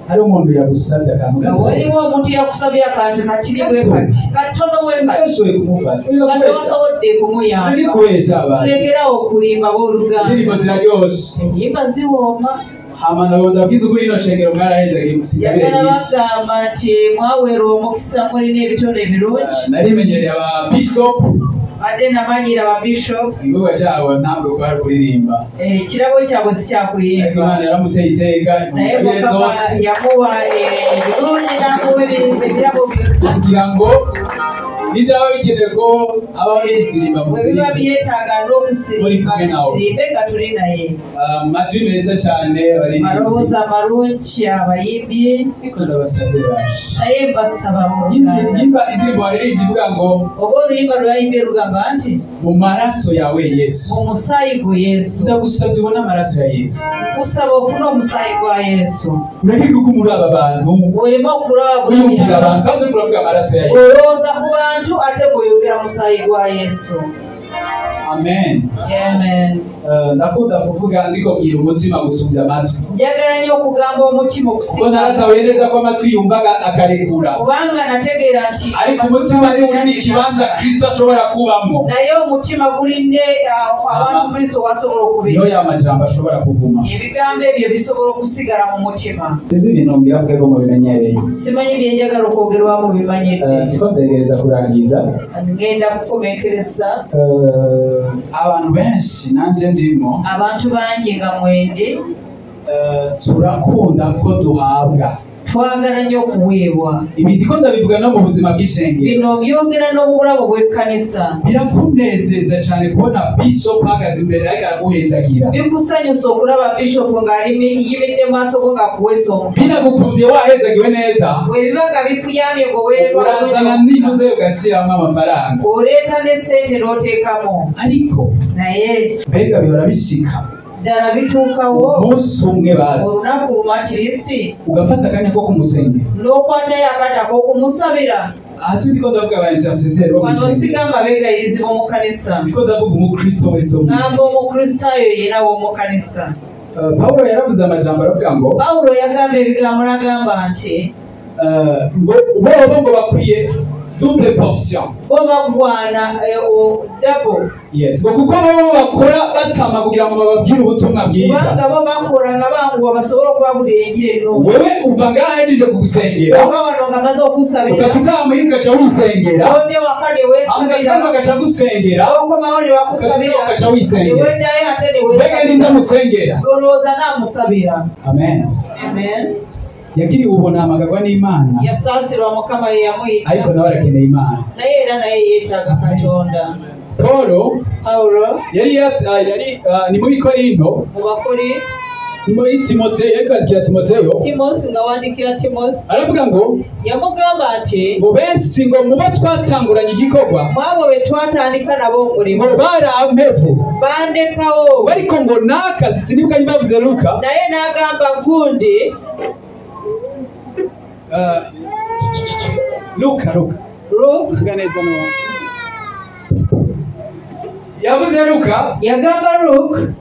[SPEAKER 1] Hari umuntu yagusabye akantu gato.
[SPEAKER 2] Waliwo omuntu yakusabye akantu katiri bwe kati. Katono bwe kati.
[SPEAKER 1] Utashoboye kumufasha.
[SPEAKER 2] Nga tosobodde kumuyamba.
[SPEAKER 1] Turi kubesha abantu.
[SPEAKER 2] Tulekerawo okulimba abooluganda.
[SPEAKER 1] Indirimbo ziraryoshe.
[SPEAKER 2] Ennyimba ziwooma.
[SPEAKER 1] Hama ndabwiza ukuri ino shengero mwaraheze gusiga
[SPEAKER 2] Njagala bagamba nti mwaweerwa omukisa mulina ebitone ebirungi.
[SPEAKER 1] Narimenyereye aba bishop.
[SPEAKER 2] Badde namanyira aba bishop.
[SPEAKER 1] Igikorwa cyabo ntabwo kwari kuririmba.
[SPEAKER 2] Ekirabo kyabwe si kya kuyimba.
[SPEAKER 1] Ariko Imana yaramuteye iteka,
[SPEAKER 2] Naye
[SPEAKER 1] ingabire
[SPEAKER 2] Mukama
[SPEAKER 1] zose.
[SPEAKER 2] yamuwa ebirungi n'amuwa ebirabo byonna.
[SPEAKER 1] Kugira ngo Nibyaba bikenewe ko ababisirimba
[SPEAKER 2] musirimba biba byetaaga n'okusirimba tusirimbe nga tuli naye.
[SPEAKER 1] Amajwi meza cyane abaririmbyi,
[SPEAKER 2] amaloboozi amalungi abayimbi.
[SPEAKER 1] Ariko ndabasabye baje
[SPEAKER 2] naye mbasaba
[SPEAKER 1] nimba indirimbo waririmbye ivuga ngo
[SPEAKER 2] oba oluyimba lwayimbye lugamba nti
[SPEAKER 1] mu maraso yawe Yesu,
[SPEAKER 2] mu musaayi gwe Yesu,
[SPEAKER 1] ndagusabye ubone amaraso ya Yesu,
[SPEAKER 2] kusaba ofune omusaayi gwa Yesu.
[SPEAKER 1] Ureke kuko muri aba bantu
[SPEAKER 2] oleme okulaba
[SPEAKER 1] wiyumvira abantu kandi uriko uravuga amaraso ya Yesu,
[SPEAKER 2] olowooza ku bantu ate bw'oyogera musaayi gwa Yesu.
[SPEAKER 1] Amen.
[SPEAKER 2] Amen.
[SPEAKER 1] Ndakunda kuvuga ndiko bwira umutima gusubya amatwi.
[SPEAKER 2] Njagala nnyo okugamba omutima
[SPEAKER 1] okusiga. Naratahuye neza ko amatwi yumvaga akarekura.
[SPEAKER 2] Kubanga nategeera nti
[SPEAKER 1] ariko umutima ni uri ikibanza Kristo ashobora kubamwo.
[SPEAKER 2] Naye omutima gulinne abantu Kristo wasobola okubeera.
[SPEAKER 1] Niyo ya majambo ashobora kuguma.
[SPEAKER 2] Ebigambo ebyo bisobola okusigala mu mutima.
[SPEAKER 1] Sinzi ibintu mbwira mvuge ko mubimenyereye.
[SPEAKER 2] Simanyi bye njagala okwogerwamu bimanyidde.
[SPEAKER 1] Ndiko ndegereza kurangiza.
[SPEAKER 2] Ngenda kukomekereza.
[SPEAKER 1] Abantu benshi nanje ndimo,
[SPEAKER 2] abantu bangi nga mwendi,
[SPEAKER 1] turakunda ko duhabwa,
[SPEAKER 2] twagala nnyo okuweebwa.
[SPEAKER 1] Ibi ndiko ndabivuga no mu buzima bw'ishengero,
[SPEAKER 2] bino byogera n'obulamu bw'ekkanisa.
[SPEAKER 1] Birakunezeza cyane kubona bishop ahagaze imbere ariko araguhezagira.
[SPEAKER 2] Bikusanyusa okulaba bishop ng'ayimiridde maaso go ng'akuweesa omukisa.
[SPEAKER 1] Binagukundiye wahezagiwe neza,
[SPEAKER 2] bwe biba nga bikuyambye ng'oweererwa
[SPEAKER 1] urazana n'intuze ugashyiramo amafaranga,
[SPEAKER 2] oleeta ne ssente n'oteekamu.
[SPEAKER 1] Ariko
[SPEAKER 2] naye
[SPEAKER 1] mbega bihora bishika
[SPEAKER 2] ddala bituukawo
[SPEAKER 1] umunsi umwe basi,
[SPEAKER 2] olunaku lumu akiristi
[SPEAKER 1] ugafata akanya ko kumusengera,
[SPEAKER 2] n'okwatayo akadde ak'okumusabira.
[SPEAKER 1] Hasi ndiko ndavuga aba intercesseur bo
[SPEAKER 2] wano sigamba beegayirizi b'omu kanisa,
[SPEAKER 1] ndiko ndavuga umukristo wese wo
[SPEAKER 2] ngamba omukristaayo yenna w'omu kanisa.
[SPEAKER 1] Pawulo yaravuze amajambo aravuga ngo,
[SPEAKER 2] Pawulo yagamba ebigambo n'agamba nti
[SPEAKER 1] ngo bobo ngo bakwiye double portion,
[SPEAKER 2] bo bagwana double.
[SPEAKER 1] Yes, ngo kuko bo bakora batama kugira ngo bababwire ubutumwa bwiza,
[SPEAKER 2] kubanga bo bakora nga banguwa basobole okubabulira enjiri ennungi.
[SPEAKER 1] Wewe uva ngaha hejeje kugusengera,
[SPEAKER 2] oba wano nga maze okusabira,
[SPEAKER 1] ugaca utaha muhira ugaca wisengera,
[SPEAKER 2] onde waka ne weesabira,
[SPEAKER 1] ugaca gusengera,
[SPEAKER 2] okomawo ne bakusabira,
[SPEAKER 1] ugaca wisengera,
[SPEAKER 2] ne weddayo ate ne weesabira.
[SPEAKER 1] Mbega ninde amusengera?
[SPEAKER 2] Olowooza naamusabira.
[SPEAKER 1] Amen.
[SPEAKER 2] Amen.
[SPEAKER 1] Yagiriwe ubuntu ahamagarwa n'Imana,
[SPEAKER 2] yasaasirwa Mukama ye yamuyita,
[SPEAKER 1] ariko nawe arakeneye Imana,
[SPEAKER 2] naye era naye yeetaaga Katonda.
[SPEAKER 1] Pawulo yari ni muri Korinto,
[SPEAKER 2] mu Bakori,
[SPEAKER 1] muri Timoteyo, yari kwandikira Timoteyo,
[SPEAKER 2] Timothy ngawandikira Timothy,
[SPEAKER 1] aravuga ngo
[SPEAKER 2] yamugamba ati
[SPEAKER 1] ngo benshi ngo mubo twatanguranye igikorwa,
[SPEAKER 2] mwabo be twatandika nabo omulimo,
[SPEAKER 1] ngo barampevye
[SPEAKER 2] bandekawo,
[SPEAKER 1] ariko ngo naka sinibuka bavuze Luka,
[SPEAKER 2] naye n'agamba gundi
[SPEAKER 1] Luka Luka neza no yavuze Luka,
[SPEAKER 2] yagamba Luka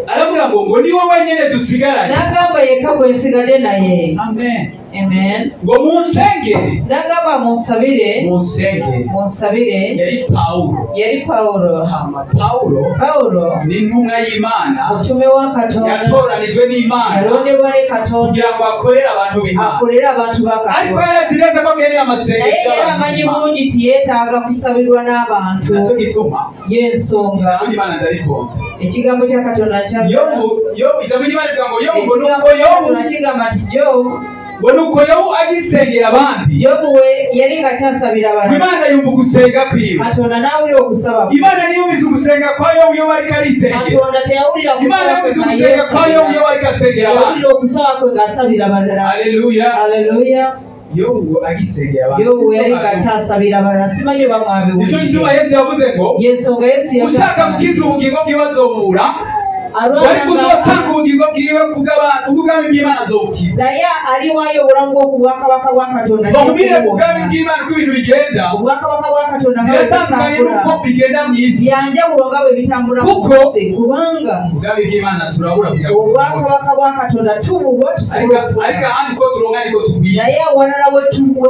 [SPEAKER 1] aravuga ngo ni wowe wenyine dusigaranye,
[SPEAKER 2] n'agamba yekka gwe nsigadde naye.
[SPEAKER 1] Amen.
[SPEAKER 2] Amen.
[SPEAKER 1] Ngo munsengere,
[SPEAKER 2] n'agamba munsabire,
[SPEAKER 1] munsengere,
[SPEAKER 2] munsabire.
[SPEAKER 1] Yari Pawulo,
[SPEAKER 2] yari Pawulo.
[SPEAKER 1] Hama Pawulo,
[SPEAKER 2] Pawulo
[SPEAKER 1] ni intumwa y'Imana,
[SPEAKER 2] mutume wa Katonda,
[SPEAKER 1] yatoranijwe n'Imana,
[SPEAKER 2] yalondebwa ne Katonda
[SPEAKER 1] kugira ngo akorere abantu b'Imana,
[SPEAKER 2] akolere abantu ba Katonda.
[SPEAKER 1] Ariko yarazi neza ko akeneye amasengesho,
[SPEAKER 2] naye yari amanyi bulungi nti yeetaaga kusabirwa n'abantu.
[SPEAKER 1] Nacyo gituma
[SPEAKER 2] y'ensonga
[SPEAKER 1] Imana ndarikunda.
[SPEAKER 2] Ekigambo kya Katonda kyagala.
[SPEAKER 1] Yobu, ijambo ry'Imana rivuga ngo Yobu ngo
[SPEAKER 2] Ekigambo
[SPEAKER 1] nuko
[SPEAKER 2] kya
[SPEAKER 1] Yobu
[SPEAKER 2] Katonda kigamba nti Jobu
[SPEAKER 1] ngo nuko Yobu agisengera abandi,
[SPEAKER 2] Yobu we yali ng'akyasabira abalala,
[SPEAKER 1] Imana yumva ugusenga kwiwe,
[SPEAKER 2] Katonda n'awulira okusaba kwe.
[SPEAKER 1] Imana ntiyumvise ugusenga kwa Yobu iyo bariko arisengera,
[SPEAKER 2] Katonda teyawulira
[SPEAKER 1] Imana
[SPEAKER 2] kusaba kwe
[SPEAKER 1] yumvise
[SPEAKER 2] nga
[SPEAKER 1] ugusenga kwa Yobu iyo
[SPEAKER 2] yeesabira,
[SPEAKER 1] bariko asengera abandi.
[SPEAKER 2] yawulira okusaba kwe ng'asabira abalala.
[SPEAKER 1] Haleluya,
[SPEAKER 2] Haleluya.
[SPEAKER 1] Yobu agisengera abandi,
[SPEAKER 2] Yobu yali ng'akyasabira abalala, simanyi oba
[SPEAKER 1] nicyo
[SPEAKER 2] mwabiwulidde.
[SPEAKER 1] gituma Yesu yavuze ngo
[SPEAKER 2] Y'ensonga Yesu
[SPEAKER 1] ushaka
[SPEAKER 2] yagamba
[SPEAKER 1] gukiza ubugingo bwiwe azobubura, wari kuzotanga ubugingo bwiwe kubw'ubwami bw'Imana azobukiza.
[SPEAKER 2] Naye aliwaayo obulamu bw'obwakabaka bwa Katonda.
[SPEAKER 1] Bakubwire ubwami bw'Imana uko ibintu bigenda,
[SPEAKER 2] obwakabaka bwa Katonda nga bwe
[SPEAKER 1] biratandukanye
[SPEAKER 2] butambula,
[SPEAKER 1] n'uko bigenda mu isi,
[SPEAKER 2] byanjawulo nga bwe bitambula mu
[SPEAKER 1] Kuko
[SPEAKER 2] nsi, kubanga
[SPEAKER 1] ubwami bw'Imana turabura kugira ngo tubone.
[SPEAKER 2] obwakabaka bwa Katonda tububwa tusobola okufuna,
[SPEAKER 1] ariko ahandi ko turonka niko tugwira.
[SPEAKER 2] naye awalala we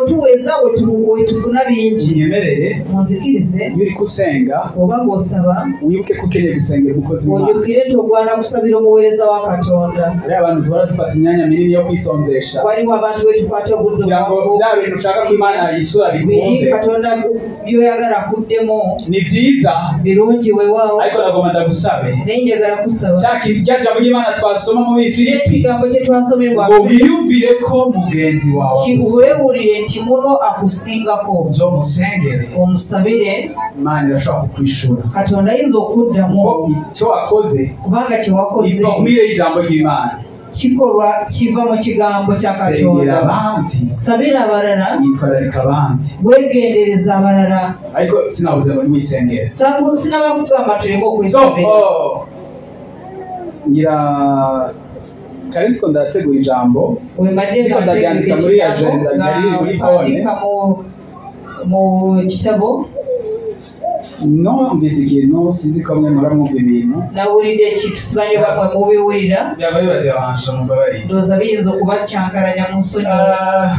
[SPEAKER 2] tuweza we tufuna bingi.
[SPEAKER 1] Munyemerere,
[SPEAKER 2] Munzikirize,
[SPEAKER 1] iyo uriko usenga
[SPEAKER 2] oba ng'osaba
[SPEAKER 1] wibuke ko ukeneye gusengera umukozi w'Imana,
[SPEAKER 2] ojjukire nti ogwana kusabira omuweereza wa Katonda.
[SPEAKER 1] Hariho abantu duhora dufata imyanya minini yo kwisonzesha.
[SPEAKER 2] Waliwo abantu betukwata obudde
[SPEAKER 1] kugira ngo bya bintu ushaka ko Imana yishura bikunde.
[SPEAKER 2] Katonda by'oyagala kuddemu.
[SPEAKER 1] Ni vyiza.
[SPEAKER 2] Birungi weewaawo.
[SPEAKER 1] Ariko nagomba ndagusabe.
[SPEAKER 2] Naye njagala kusaba.
[SPEAKER 1] Shaka irya jambo ry'Imana twasoma mu Bifilipi.
[SPEAKER 2] Ekigambo kye twasomye
[SPEAKER 1] ngo wiyumvire ko mugenzi wawe
[SPEAKER 2] weewulire nti muno akusingako.
[SPEAKER 1] Uzomusengere.
[SPEAKER 2] Omusabire.
[SPEAKER 1] Imana irashobora kukwishura.
[SPEAKER 2] Katonda ayinza okuddamu.
[SPEAKER 1] Icyo wakoze.
[SPEAKER 2] Kubanga kye wakoze.
[SPEAKER 1] Iva kumire y'ijambo ry'Imana.
[SPEAKER 2] Kikolwa kiva mu kigambo kya Katonda.
[SPEAKER 1] Sengera abandi.
[SPEAKER 2] Sabira abalala.
[SPEAKER 1] Yitwararika abandi.
[SPEAKER 2] Weegendereza abalala.
[SPEAKER 1] Ariko sinabuze ngo niwisengere.
[SPEAKER 2] Sinabakugamba tuleme okwisabira.
[SPEAKER 1] So, ngira kare ndiko ndategura ijambo.
[SPEAKER 2] Wembadde
[SPEAKER 1] Ndiko ndaryandika muri agenda ryari muri phone.
[SPEAKER 2] Mu kitabo.
[SPEAKER 1] Numvise ikintu sinzi ko mwe muramwumva ibintu.
[SPEAKER 2] Nawulidde ekintu simanyi oba mwe mubiwulira.
[SPEAKER 1] Byaba bibaderanje mumbabarire.
[SPEAKER 2] Ndowooza biyinza okubakyankalanya mu nsonyiwe.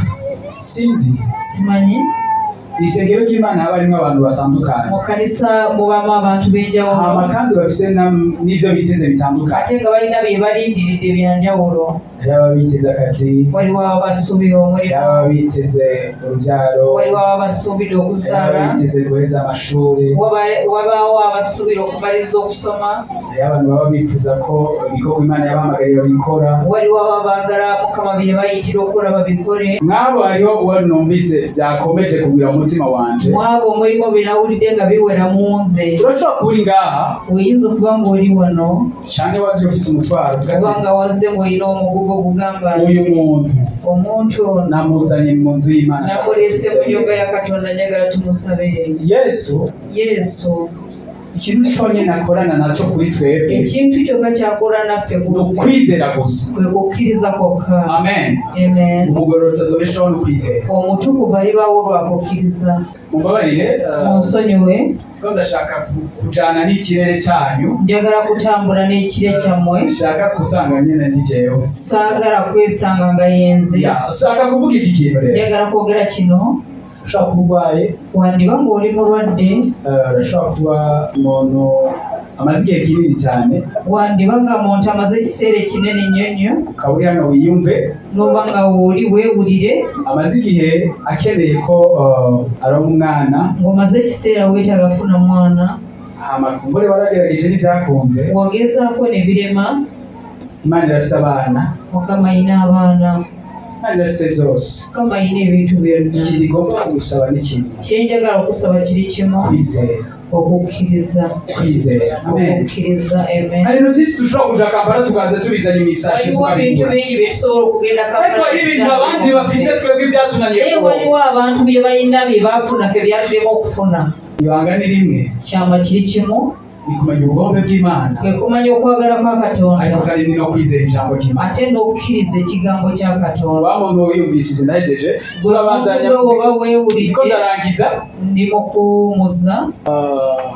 [SPEAKER 1] Sinzi.
[SPEAKER 2] Simanyi.
[SPEAKER 1] Isengero ry'Imana haba harimwo abantu batandukanye.
[SPEAKER 2] Mu kanisa mubamu abantu b'enjawulo.
[SPEAKER 1] Hama kandi bafise n'ivyo biteze bitandukanye.
[SPEAKER 2] Ate nga balina bye balindiridde byanjawulo.
[SPEAKER 1] Hariho ababiteze akazi.
[SPEAKER 2] Waliwo abasuubira omulimu.
[SPEAKER 1] Hariho ababiteze urubyaro.
[SPEAKER 2] Waliwo abasuubira okuzaala.
[SPEAKER 1] Hariho ababiteze guheza amashuri.
[SPEAKER 2] Wabaawo abasuubira okumaliriza okusoma.
[SPEAKER 1] Hariho abantu baba bifuza ko ibikorwa Imana yabahamagariye babikora.
[SPEAKER 2] Waliwo abaagala Mukama bye bayitira okukola babikole.
[SPEAKER 1] Mwabo hariho uwo numvise byakomeje kugwira umutima wanje.
[SPEAKER 2] Mwabo mulimu bye nawulidde nga biwera mu nze.
[SPEAKER 1] Urashobora kuba uri ngaha.
[SPEAKER 2] Oyinza okuba ng'oli wano.
[SPEAKER 1] Canke waje ufise umutwaro.
[SPEAKER 2] Oba nga wazze ng'olina omugugu ogugamba
[SPEAKER 1] uyu muntu.
[SPEAKER 2] Omuntu ono.
[SPEAKER 1] Namuzanye mu nzu y'Imana.
[SPEAKER 2] Namuleese mu nnyumba ya Katonda njagala tumusabire.
[SPEAKER 1] Yesu. Ikintu cyonyine akorana nacyo kuri twebwe.
[SPEAKER 2] Ekintu kyokka ky'akola naffe
[SPEAKER 1] ni ukwizera gusa.
[SPEAKER 2] Kwe kukkiriza kwokka.
[SPEAKER 1] Amen.
[SPEAKER 2] Amen.
[SPEAKER 1] Umugororotsi azobeshaho no kwizera.
[SPEAKER 2] Omutukuvu alibaawo lwa kukkiriza.
[SPEAKER 1] Mumbabarire.
[SPEAKER 2] Munsonyiwe.
[SPEAKER 1] Ko ndashaka kujana n'ikirere cyanyu.
[SPEAKER 2] Njagala kutambula n'ekire kyammwe.
[SPEAKER 1] Nshaka kusanga nyene ndi jewe.
[SPEAKER 2] Saagala kwesanga nga yenze.
[SPEAKER 1] Nshaka kuvuga iki kintu rero.
[SPEAKER 2] Njagala kwogera kino.
[SPEAKER 1] Ushobora kuba urwaye.
[SPEAKER 2] Wandiba ng'oli mulwadde.
[SPEAKER 1] Urashobora kuba umuntu amaze igihe kinini cyane.
[SPEAKER 2] Wandiba nga muntu amaze ekiseera ekinene nnyo nnyo.
[SPEAKER 1] Ukaba uri hano wiyumve.
[SPEAKER 2] N'oba nga wooli weewulire.
[SPEAKER 1] Amaze igihe akeneye ko aronka umwana.
[SPEAKER 2] Ng'omaze ekiseera weetaaga kufuna mwana.
[SPEAKER 1] Amakumbure waragerageje ntibyakunze.
[SPEAKER 2] Wagezaako ne birema.
[SPEAKER 1] Imana irafise abana.
[SPEAKER 2] Mukama ayina abaana.
[SPEAKER 1] Imana irafise vyose.
[SPEAKER 2] Mukama ayina ebintu byonna.
[SPEAKER 1] Ikintu igomba kugusaba ni kimwe.
[SPEAKER 2] Kye njagala okusaba kiri kimu.
[SPEAKER 1] Kwizera.
[SPEAKER 2] Okukkiriza.
[SPEAKER 1] Kwizera. Amen.
[SPEAKER 2] Okukkiriza. Amen.
[SPEAKER 1] Hari ibintu byinshi dushobora kuja Kampala tukaza tubizanye mu isashi
[SPEAKER 2] Waliwo ebintu bingi bye tusobola okugenda Kampala.
[SPEAKER 1] Ariko hari ibintu abandi bafise twebwe ibyatunaniye.
[SPEAKER 2] Naye waliwo abantu bye balina bye baafuna ffe byatulema okufuna.
[SPEAKER 1] Ibanga ni rimwe.
[SPEAKER 2] Kyama kiri kimu.
[SPEAKER 1] Ni kumenya ubugombe bw'Imana.
[SPEAKER 2] Kwe kumanya okwagala kwa Katonda.
[SPEAKER 1] Ariko kandi ni no kwizera ijambo ry'Imana.
[SPEAKER 2] Ate n'okukkiriza ekigambo kya Katonda.
[SPEAKER 1] Wa muntu wiyumvishije ndahejeje. Turabandanya.
[SPEAKER 2] Oba weewulidde.
[SPEAKER 1] Ndiko ndarangiza.
[SPEAKER 2] Ndimo kuwumuza.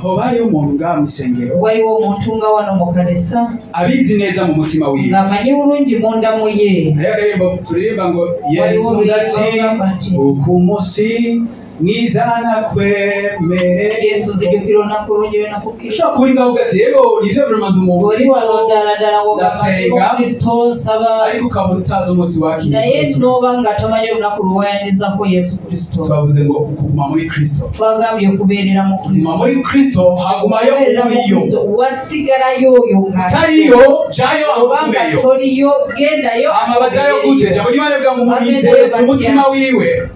[SPEAKER 1] Hoba hariho umuntu ngaha mu isengero.
[SPEAKER 2] Waliwo omuntu nga wano mu kanisa.
[SPEAKER 1] Abizi neza mu mutima wiwe.
[SPEAKER 2] Ng'amanyi bulungi munda mu ye.
[SPEAKER 1] Hariho akaririmbo turirimba ngo Yesu ndati ukumusi mwiza nakwemere.
[SPEAKER 2] Yesu nzijukira olunaku olungi lwe nakukkiriza.
[SPEAKER 1] Ushobora kuba uri ngaho uvuga ati yego nivyo vraiment ndi umuntu.
[SPEAKER 2] Oli wano ddala ddala ng'ogamba ndi Mukristo nsaba.
[SPEAKER 1] Ariko ukaba utazi umunsi wakiriye.
[SPEAKER 2] Naye n'oba nga tomanyi olunaku lwe wayanirizaako Yesu Kristo.
[SPEAKER 1] Twavuze ngo kuguma muri Kristo.
[SPEAKER 2] Twagambye okubeerera mu Kristo.
[SPEAKER 1] Kuguma muri Kristo hagumayo uriyo.
[SPEAKER 2] Wasigalayo oyo nga
[SPEAKER 1] tariyo jayo
[SPEAKER 2] obanga
[SPEAKER 1] akubeyo.
[SPEAKER 2] Toriyo gendayo.
[SPEAKER 1] Hama bajayo gute? Ijambo ry'Imana rivuga ngo umuntu umutima wiwe.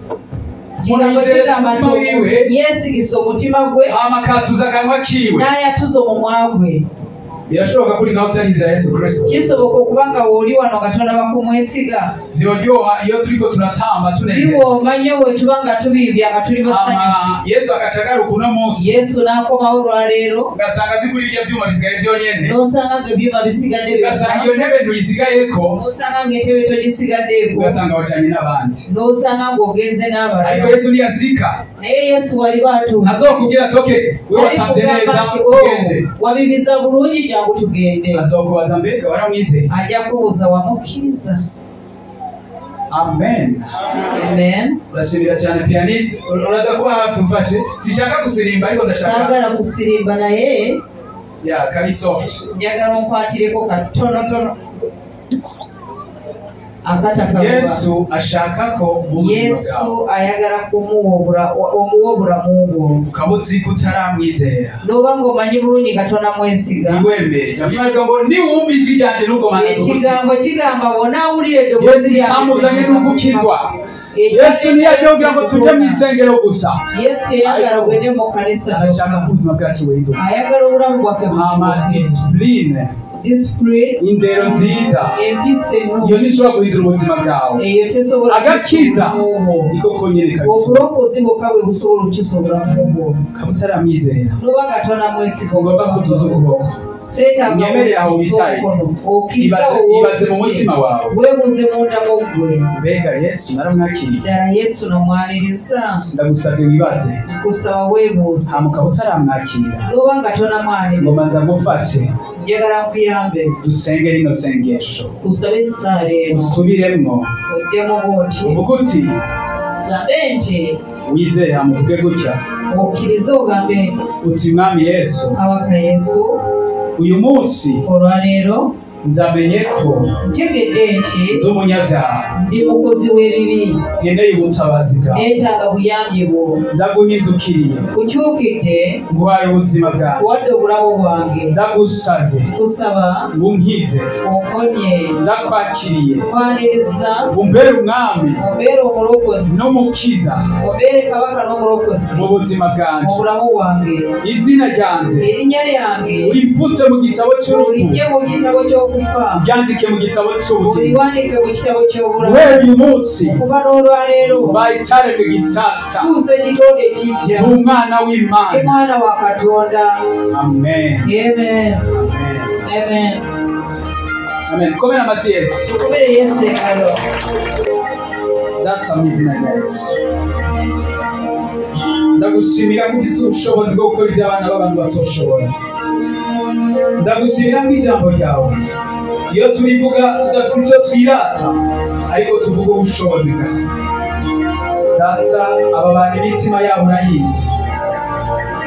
[SPEAKER 2] Kigambo kigamba nti yeesigisa omutima gwe.
[SPEAKER 1] Hama akatuza akanwa kiwe.
[SPEAKER 2] N'ayatuza omumwa gwe.
[SPEAKER 1] Birashoboka ko uri ngaho utarizera Yesu Kristo.
[SPEAKER 2] Kisoboka okuba nga wooli wano nga tonaba kumwesiga.
[SPEAKER 1] Vyoryoha iyo turiko turatamba tunezerewe.
[SPEAKER 2] Biwooma nnyo bwe tuba nga tubiibya nga tuli basanyufu.
[SPEAKER 1] Yesu agaca agaruka uno munsi.
[SPEAKER 2] Yesu n'akomawo olwaleero.
[SPEAKER 1] Ugasanga turi kuri birya vyuma bisigaye vyonyene.
[SPEAKER 2] N'osanga nga ebyuma bisigadde byokka.
[SPEAKER 1] Ugasanga iyo ntebe ntuyisigayeko.
[SPEAKER 2] N'osanga ng'entebe togisiggaddeeko.
[SPEAKER 1] Ugasanga wajanye n'abandi.
[SPEAKER 2] N'osanga ng'ogenze n'abalala.
[SPEAKER 1] Ariko Yesu ntiyazika.
[SPEAKER 2] Naye Yesu waliba atuuse.
[SPEAKER 1] Azokubwira ati okay, wewe watamvye neza tugende.
[SPEAKER 2] Wabibiza bulungi jangu tugende.
[SPEAKER 1] Azokubaza mbega waramwizeye.
[SPEAKER 2] Ajja kubuuza wamukkiriza.
[SPEAKER 1] Amen.
[SPEAKER 2] Amen.
[SPEAKER 1] Urashimira cyane pianist, uraza kuba hafi umfashe. Sinshaka gusirimba ariko ndashaka.
[SPEAKER 2] Saagala kusirimba naye
[SPEAKER 1] Ya kali soft.
[SPEAKER 2] Njagala onkwatireko katonotono.
[SPEAKER 1] Yesu ashaka ko
[SPEAKER 2] Yesu ayagala kumuwa omuwa obulamu bwo.
[SPEAKER 1] Ukaba uzi ko utaramwizera.
[SPEAKER 2] N'oba ng'omanyi bulungi Katonda mwesiga.
[SPEAKER 1] Ntiwemere. Ijambo ngo niwumva ijwi ryanjye ntugomaneze umutima.
[SPEAKER 2] Ekigambo kigamba bw'onaawulira eddoboozi
[SPEAKER 1] Yesu icyamuzanye ni ugukizwa. Yesu ntiyajya kugira ngo tujye mu isengero gusa.
[SPEAKER 2] Yesu teyagala ogende mu kkanisa.
[SPEAKER 1] Arashaka ko ubuzima bwacu buhinduka.
[SPEAKER 2] Ayagala obulamu bwaffe
[SPEAKER 1] Hama
[SPEAKER 2] bukyuke.
[SPEAKER 1] discipline.
[SPEAKER 2] Discipline.
[SPEAKER 1] Indero nziza.
[SPEAKER 2] Empisa ennungi.
[SPEAKER 1] Iyo ntishobora guhindura ubuzima bwawe.
[SPEAKER 2] Eyo tesobola
[SPEAKER 1] Agakiza
[SPEAKER 2] kukyusa
[SPEAKER 1] niko konyine kabisa.
[SPEAKER 2] Obulokozi bwokka bwe busobola okukyusa obulamu bwo.
[SPEAKER 1] Ukaba utaramwizera.
[SPEAKER 2] N'oba nga tonamwesiga.
[SPEAKER 1] Si ngombwa ko utuza ukuboko.
[SPEAKER 2] Seetaaga
[SPEAKER 1] Nyemerera aho wicaye.
[SPEAKER 2] Okkiriza
[SPEAKER 1] Ibaze mu mutima wawe.
[SPEAKER 2] Weebuuze munda mu ggwe.
[SPEAKER 1] Mbega Yesu naramwakiriye.
[SPEAKER 2] Ddala Yesu namwaniriza.
[SPEAKER 1] Ndagusabye wibaze.
[SPEAKER 2] Nkusaba weebuuze.
[SPEAKER 1] Hama ukaba utaramwakira.
[SPEAKER 2] N'oba nga tonamwaniriza.
[SPEAKER 1] Ngoma ndagufashe.
[SPEAKER 2] Njagala nkuyambe.
[SPEAKER 1] Dusenge rino sengesho.
[SPEAKER 2] Tusabe essaala eno.
[SPEAKER 1] Usubiremwo.
[SPEAKER 2] Oddemu bw'oti.
[SPEAKER 1] Uvuge uti.
[SPEAKER 2] Gambe nti.
[SPEAKER 1] Wizere hama uvuge gutya.
[SPEAKER 2] Okkirize ogambe nti.
[SPEAKER 1] Uti Mwami Yesu.
[SPEAKER 2] Kabaka Yesu.
[SPEAKER 1] Uyu munsi
[SPEAKER 2] olwaleero
[SPEAKER 1] ndamenye ko
[SPEAKER 2] ntegedde nti
[SPEAKER 1] ndi umunyabyaha.
[SPEAKER 2] Ndi mukozi w'ebibi.
[SPEAKER 1] Nkeneye ubutabazi bwawe.
[SPEAKER 2] Neetaaga buyambi bwo.
[SPEAKER 1] Ndaguhindukiriye.
[SPEAKER 2] Nkukyukidde.
[SPEAKER 1] Nguhaye ubuzima bwawe.
[SPEAKER 2] Nkuwadde obulamu bwange.
[SPEAKER 1] Ndagusabye.
[SPEAKER 2] Nkusaba.
[SPEAKER 1] Ngo unkize.
[SPEAKER 2] Omponye.
[SPEAKER 1] Ndakwakiriye.
[SPEAKER 2] Nkwaniriza.
[SPEAKER 1] Umbere umwami.
[SPEAKER 2] Ombeere omulokozi.
[SPEAKER 1] N'umukiza.
[SPEAKER 2] Ombeere kabaka n'omulokozi.
[SPEAKER 1] Mu buzima bwanjye.
[SPEAKER 2] Mu bulamu bwange.
[SPEAKER 1] Izina ryanjye.
[SPEAKER 2] Erinnya lyange.
[SPEAKER 1] Urifute mu gitabo cy'urupfu.
[SPEAKER 2] Olijje mu kitabo ky'okufa.
[SPEAKER 1] Uryandike mu gitabo cy'ubugingo.
[SPEAKER 2] Oliwandiike mu kitabo ky'obulamu.
[SPEAKER 1] Guhera uyu munsi.
[SPEAKER 2] Okuva n'olwaleero.
[SPEAKER 1] Mbaye icyaremwe gisasa.
[SPEAKER 2] Ntuuse ekitonde ekiggya.
[SPEAKER 1] Ndi umwana w'Imana.
[SPEAKER 2] Ndi mwana wa Katonda.
[SPEAKER 1] Amen.
[SPEAKER 2] Amen.
[SPEAKER 1] Amen.
[SPEAKER 2] Amen.
[SPEAKER 1] Amen. Tukomere amashyi Yesu.
[SPEAKER 2] Tukomere Yesu engalo.
[SPEAKER 1] Data mu izina rya Yesu. Ndagushimira ko ufise ubushobozi bwo gukora ibyo abana b'abantu batoshobora. Ndagushimira ko ijambo ryawe iyo turivuga tudafite icyo twirata ariko tuvuga ubushobozi bwawe. Data aba bantu imitima yabo urayizi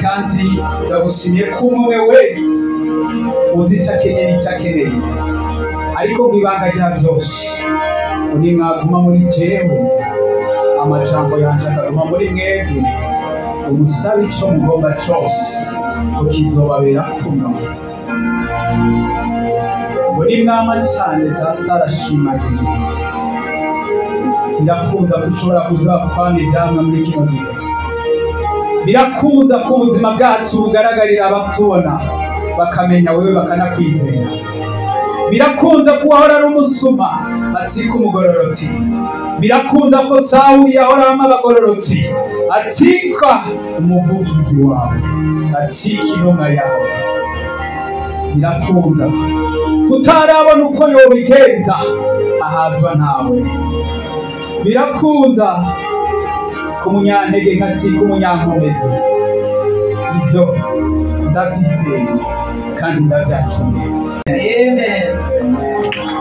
[SPEAKER 1] kandi ndagushimiye ko umwe wese uzi icyo akeneye n'icyo akeneye ariko mu ibanga rya byose nimwaguma muri jewe amajambo yanje akaguma muri mwebwe umusabe ico mugomba cose ukizobabera kuno. Ngo nimwama cane Data arashimagizwa. Birakunda ko ushobora kuduha kwama ivyamwa muri kino gihe. Birakunda ko ubuzima bwacu bugaragarira abatubona bakamenya wewe bakanakwizera. Birakunda ko uwahora ari umusuma acika umugororotsi. Birakunda ko Sawuli yahora ama abagororotsi acika umuvugizi wawe, acika intumwa yawe. Birakunda utarabona uko yobigenza ahazwa nawe. Birakunda ku munyantege nkacika umunyankomezi. Ivyo ndavyizeye kandi ndavyatuye.
[SPEAKER 2] Amen.
[SPEAKER 1] Amen.